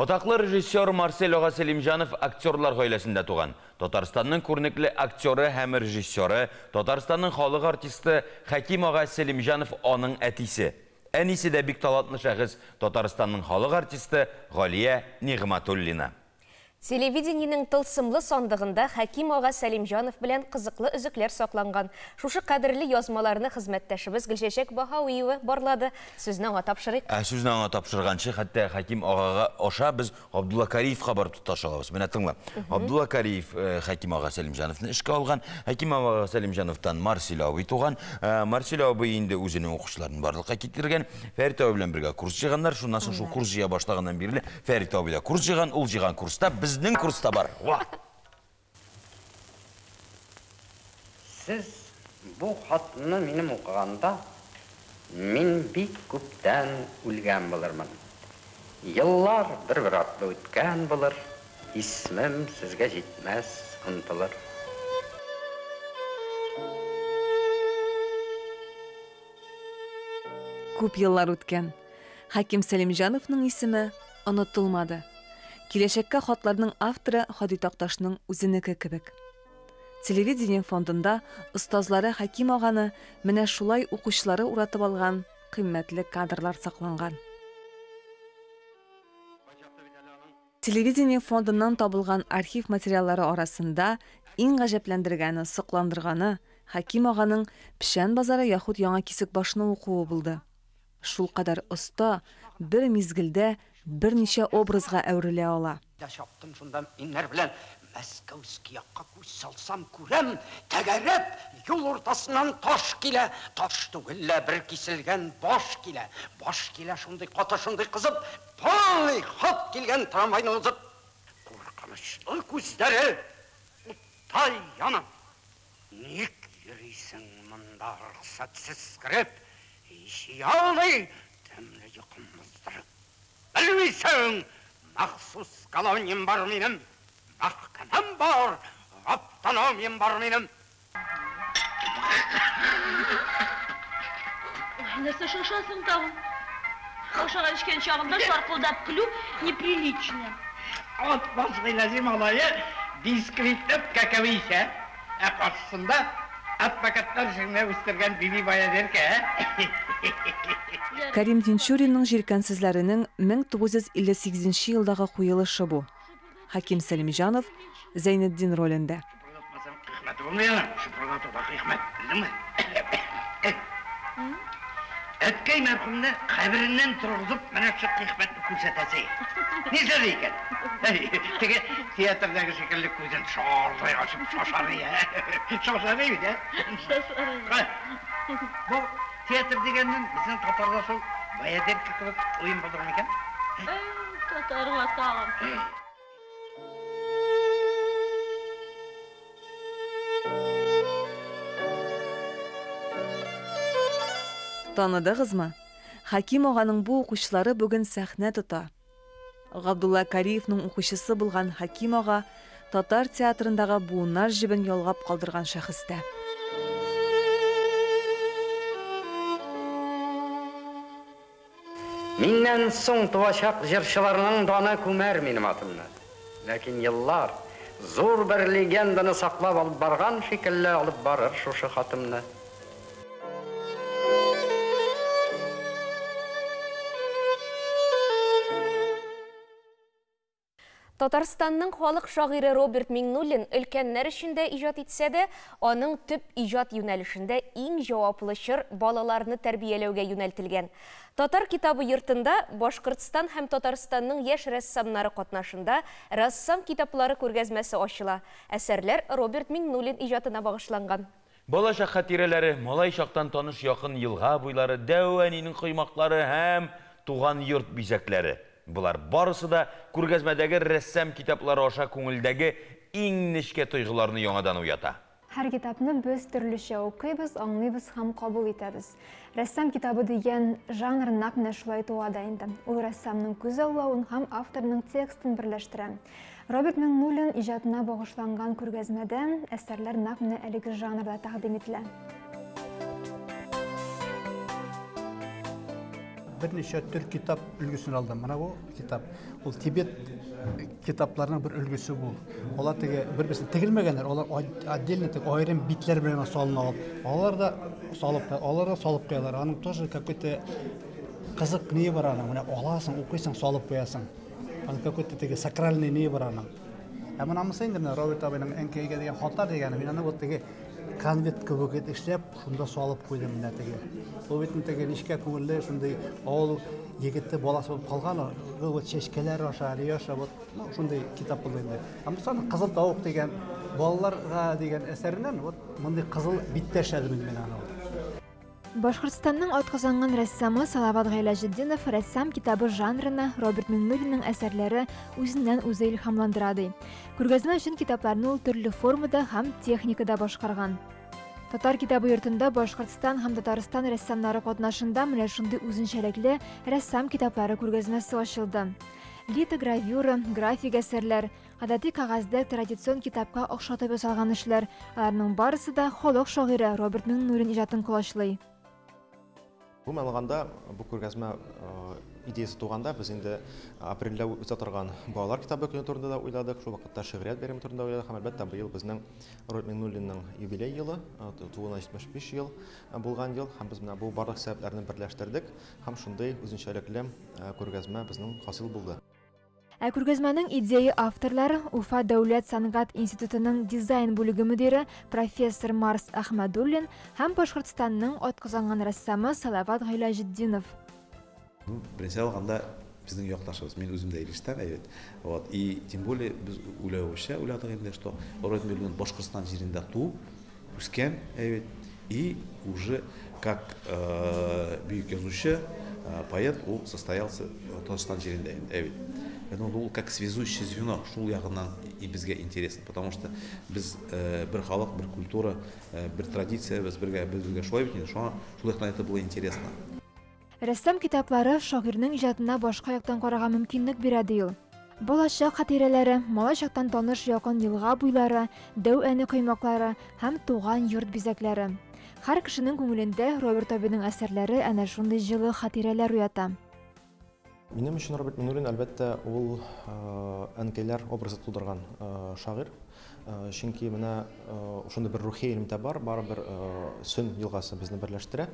Атаклы режиссер Марсель ага Сәлимҗанов актерлар гаиләсендә туган. Татарстанның күренекле актеры һәм режиссеры, Татарстанның халык артисты Хәким ага Сәлимҗанов аның әтисе. Әнисе дә бик талантлы шәхес, Татарстанның халык артисты Галия Нигъмәтуллина.
Телевидениенең тылсымлы сандыгында Хәким ага Сәлимҗанов белән кызыклы өзекләр сакланган. Шушы кадерле язмаларны хезмәттәшебез Гөлчәчәк Баһавиева барлады. Сүзне аңа тапшырыйк.
Ә сүзне аңа тапшырганчы, хәтта Хәким агага аша без Абдулла Кариевка барып тоташа алабыз. Менә тыңла. Абдулла Кариев Хәким ага Сәлимҗановны эшкә алган. Хәким ага Сәлимҗановтан Марсель абый туган. Марсель абый инде үзенең укучыларын барлыкка китергән. Фәрит абый белән бергә курс җыйганнар. Шуннан соң шул курс җыя башлаганнан бирле Фәрит абый да курс җыйган. Ул җыйган курста безнең курста бар. Ва!
Сез бу хатны минем укыганда, мин бик күптән үлгән булырмын. Еллар бер-бер артлы үткән булыр, исмем сезгә җитмәс, онытылыр.
Күп еллар үткән. Хәким Сәлимҗановның исеме онытылмады. Киләчәккә хатларның авторы Һади Такташның үзенеке кебек. Телевидение фондында остазлары Хәким аганы менә шулай укучылары уратып алган кыйммәтле кадрлар сакланган. Телевидение фондыннан табылган архив материаллары арасында иң гаҗәпләндергәне, сокландырганы Хәким аганың Печән базары яхуд Яңа Кисекбашны укуы булды. Шулкадәр оста, бер мизгелдә берничә образга әверелә ала.
Да чаптым шунда миннәр белән Мәскәүский якка күз салсам күрәм, тәгәрәп юл уртасыннан таш килә, таш түгел лә бер киселгән баш килә, баш килә шундый каты, шундый кызып, полный хат килгән трамвайны узып. Куркынычлы күзләре уттай яна. Ник йөрисең монда рөхсәтсез кереп, һич оялмый, тәмле йокым боздырып. Белмисең, махсус колониям бар минем, мәхкәмәм бар, автономиям бар минем.
Нәрсә шашасың тагын? Ашаган эчкән чагында шаркылдап көлү неприлично.
Ат баш Гыйләҗи малае бисквитләп кәкәве исә, ә каршысында адвокатлар җиңнә үстергән Биби Баядеркә.
Кәрим Тинчуринның җиркәнсезләренең 1958 елдагы куелышы бу. Хәким Сәлимҗанов Зәйнетдин ролендә.
Хикмәте булмый аның, шыпырдатуда хикмәт, белдеңме? Әткәй мәрхүмне кабереннән торгызып, менә шул хикмәтне күрсәтәсе. Нишләде икән? Теге театрдагы шикелле күзен шардай ачып шашар, шашар бит, ә? Бу театр дигәннән безнең татарда шул Баядерка кебек уен булдырмы икән?
Татарга тагын.
Таныдыгызмы? Хәким аганың бу укучылары бүген сәхнә тота. Габдулла Кариевның укучысы булган Хәким ага татар театрындагы буыннар җебен ялгап калдырган шәхес тә.
Миннән соң туачак җырчыларның даны күмәр минем атымны. Ләкин еллар, зур бер легенданы саклап алып барган шикелле алып барыр шушы хатымны.
Татарстанның халык шагыйре Роберт Миңнуллин өлкәннәр өчен дә иҗат итсә дә, аның төп иҗат юнәлешендә иң җаваплы чор балаларны тәрбияләүгә юнәлтелгән. Татар китабы йортында Башкортстан һәм Татарстанның яшь рәссамнары катнашында рәссам китаплары күргәзмәсе ачыла. Әсәрләр Роберт Миңнуллин иҗатына багышланган.
Балачак хатирәләре, малай чактан таныш якын елга буйлары, дәү әнинең коймаклары һәм туган йорт бизәкләре. Болар барысы да күргәзмәдәге рәссам китаплары аша күңелдәге иң нечкә тойгыларны яңадан уята.
Һәр китапны без төрлечә укыйбыз, аңлыйбыз һәм кабул итәбез. Рәссам китабы дигән жанр нәкъ менә шулай туа да инде. Ул рәссамның күзаллавын һәм авторның текстын берләштерә. Роберт Миңнуллин иҗатына багышланган күргәзмәдә әсәрләр нәкъ менә әлеге жанрда тәкъдим ителә.
Берничә төр китап өлгесен алдым. Менә бу китап. Ул Тибет китапларының бер өлгесе бу. Алар теге бер-берсен тегелмәгәннәр, алар отдельно теге аерым битләр белән салына алып. Алар да салып, алар да салып куялар. Аның тоже какой-то кызык ние бар аның. Менә аласың, укыйсың, салып куясың. Аның какой-то теге сакральный ние бар аның. Ә менә монысы инде менә Роберт абыйның әнкәйгә дигән хатлар дигәне. Мин аны вот теге конверт кебек итеп эшләп, шунда салып куйдым менә теге. Ул бит теге нечкә күңелле, шундый авыл егете баласы булып калган, ул вот чәчкәләр аша, әле аша, вот ну, шундый китап булды инде. Ә монысы аның Кызыл тавык дигән балаларга дигән әсәреннән вот мондый кызыл биттә эшләдем инде мин аны.
Башкортстанның атказанган рәссамы Салават Гыйләҗетдинов рәссам китабы жанрына Роберт Миңнуллинның әсәрләре үзеннән-үзе илһамландыра ди. Күргәзмә өчен китапларны ул төрле формада һәм техникада башкарган. Татар китабы йортында Башкортстан һәм Татарстан рәссамнары катнашында менә шундый үзенчәлекле рәссам китаплары күргәзмәсе ачылды. Литогравюра, график әсәрләр, гадәти кәгазьдә традицион китапка охшатып ясалган эшләр, аларның барысы да халык шагыйре Роберт Миңнуллин иҗатын колачлый.
Гомумән алганда, бу күргәзмә идеясы туганда, без инде апрельдә үтә торган балалар китабы көне турында да уйладык, шул вакытта шигърият бәйрәме турында уйладык һәм, әлбәттә, быел безнең Роберт Миңнуллинның юбилей елы, тууына 75 ел булган ел, һәм без менә бу барлык сәбәпләрне берләштердек һәм шундый үзенчәлекле күргәзмә безнең хасил булды.
Ә күргәзмәнең идея авторлары Уфа дәүләт сәнгать институтының дизайн бүлеге мөдире профессор Марс Әхмәдуллин һәм Башкортстанның атказанган рәссамы Салават Гыйләҗетдинов.
Ну, беренче алганда, безнең якташыбыз. Мин үзем дә Илештән, әйбәт. Вот. И тем более без уйлавыбызча уйладык инде, что Роберт Миңнуллин Башкортстан җирендә туып, үскән, әйбәт. И уже как бөек язучы, поэт, ул состоялся Татарстан җирендә инде, әйбәт. Поэтому ул как связующее звено, шул ягыннан и безгә интересно, потому что без бер халык, бер культура, бер традиция, без бергә, без бергә шулай бит инде, шуңа шул яктан это было интересно.
Рәссам китаплары шагыйрьнең иҗатына башка яктан карарга мөмкинлек бирә, ди ул. Балачак хатирәләре, малай чактан таныш якын елга буйлары, дәү әни коймаклары һәм туган йорт бизәкләре. Һәр кешенең күңелендә Роберт абыйның әсәрләре әнә шундый җылы хатирәләр уята.
Минем өчен Роберт Миңнуллин, әлбәттә, ул әнкәйләр образы тудырган шагыйрь. Чөнки менә шундый бер рухи элемтә бар, барыбер Сөн елгасы безне берләштерә.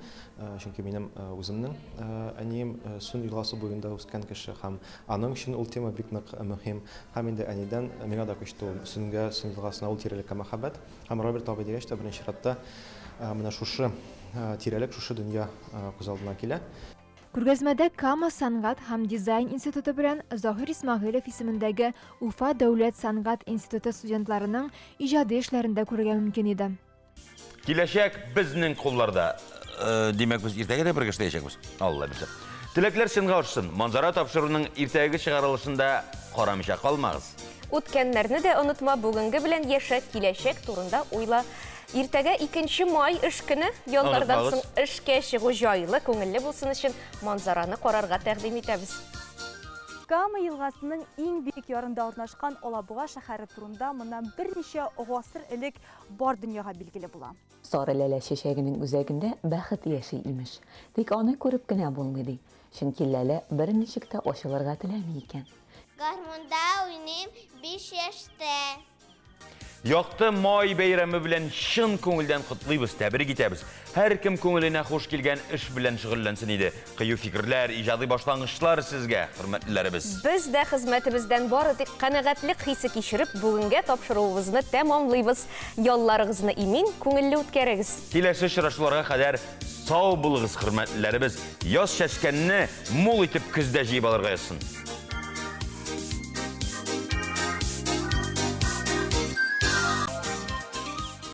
Чөнки минем үземнең әнием Сөн елгасы буенда үскән кеше һәм аның өчен ул тема бик нык мөһим. Һәм инде әнидән миңа да күчте ул Сөнгә, Сөн елгасына ул тирәлеккә мәхәббәт. Һәм Роберт абый дигәч тә беренче чиратта менә шушы тирәлек, шушы дөнья күз алдына килә.
Күргәзмәдә Кама сәнгать һәм дизайн институты белән Заһир Исмәгыйлев исемендәге Уфа дәүләт сәнгать институты студентларының иҗади эшләрен дә күрергә мөмкин иде.
Киләчәк безнең кулларда. Димәк, без иртәгә дә бергә эшләячәкбез. Алла бирсә. Теләкләр чынга ашсын. Манзара тапшыруның иртәге чыгарылышында карамыйча калмагыз.
Үткәннәрне дә онытма, бүгенге белән яшә, киләчәк турында уйла. Иртәгә 2 май эш көне, яллардан соң эшкә чыгу җайлы, күңелле булсын өчен манзараны карарга тәкъдим итәбез.
Кама елгасының иң биек ярында урнашкан Алабуга шәһәре турында моннан берничә гасыр элек бар дөньяга билгеле була.
Сары ләлә чәчәгенең үзәгендә бәхет яши, имеш. Тик аны күреп кенә булмый, ди. Чөнки ләлә берничек тә ачылырга теләми икән.
Гармунда уйныйм 5 яшьтә.
Якты май бәйрәме белән чын күңелдән котлыйбыз, тәбрик итәбез. Һәркем күңеленә хуш килгән эш белән шөгыльләнсен иде. Кыю фикерләр, иҗади башлангычлар сезгә, хөрмәтлеләребез.
Без дә хезмәтебездән бары тик канәгатьлек хисе кичереп, бүгенгә тапшыруыбызны тәмамлыйбыз. Ялларыгызны имин, күңелле үткәрегез.
Киләсе очрашуларга кадәр сау булыгыз, хөрмәтлеләребез. Яз чәчкәнне мул итеп көздә җыеп алырга язсын.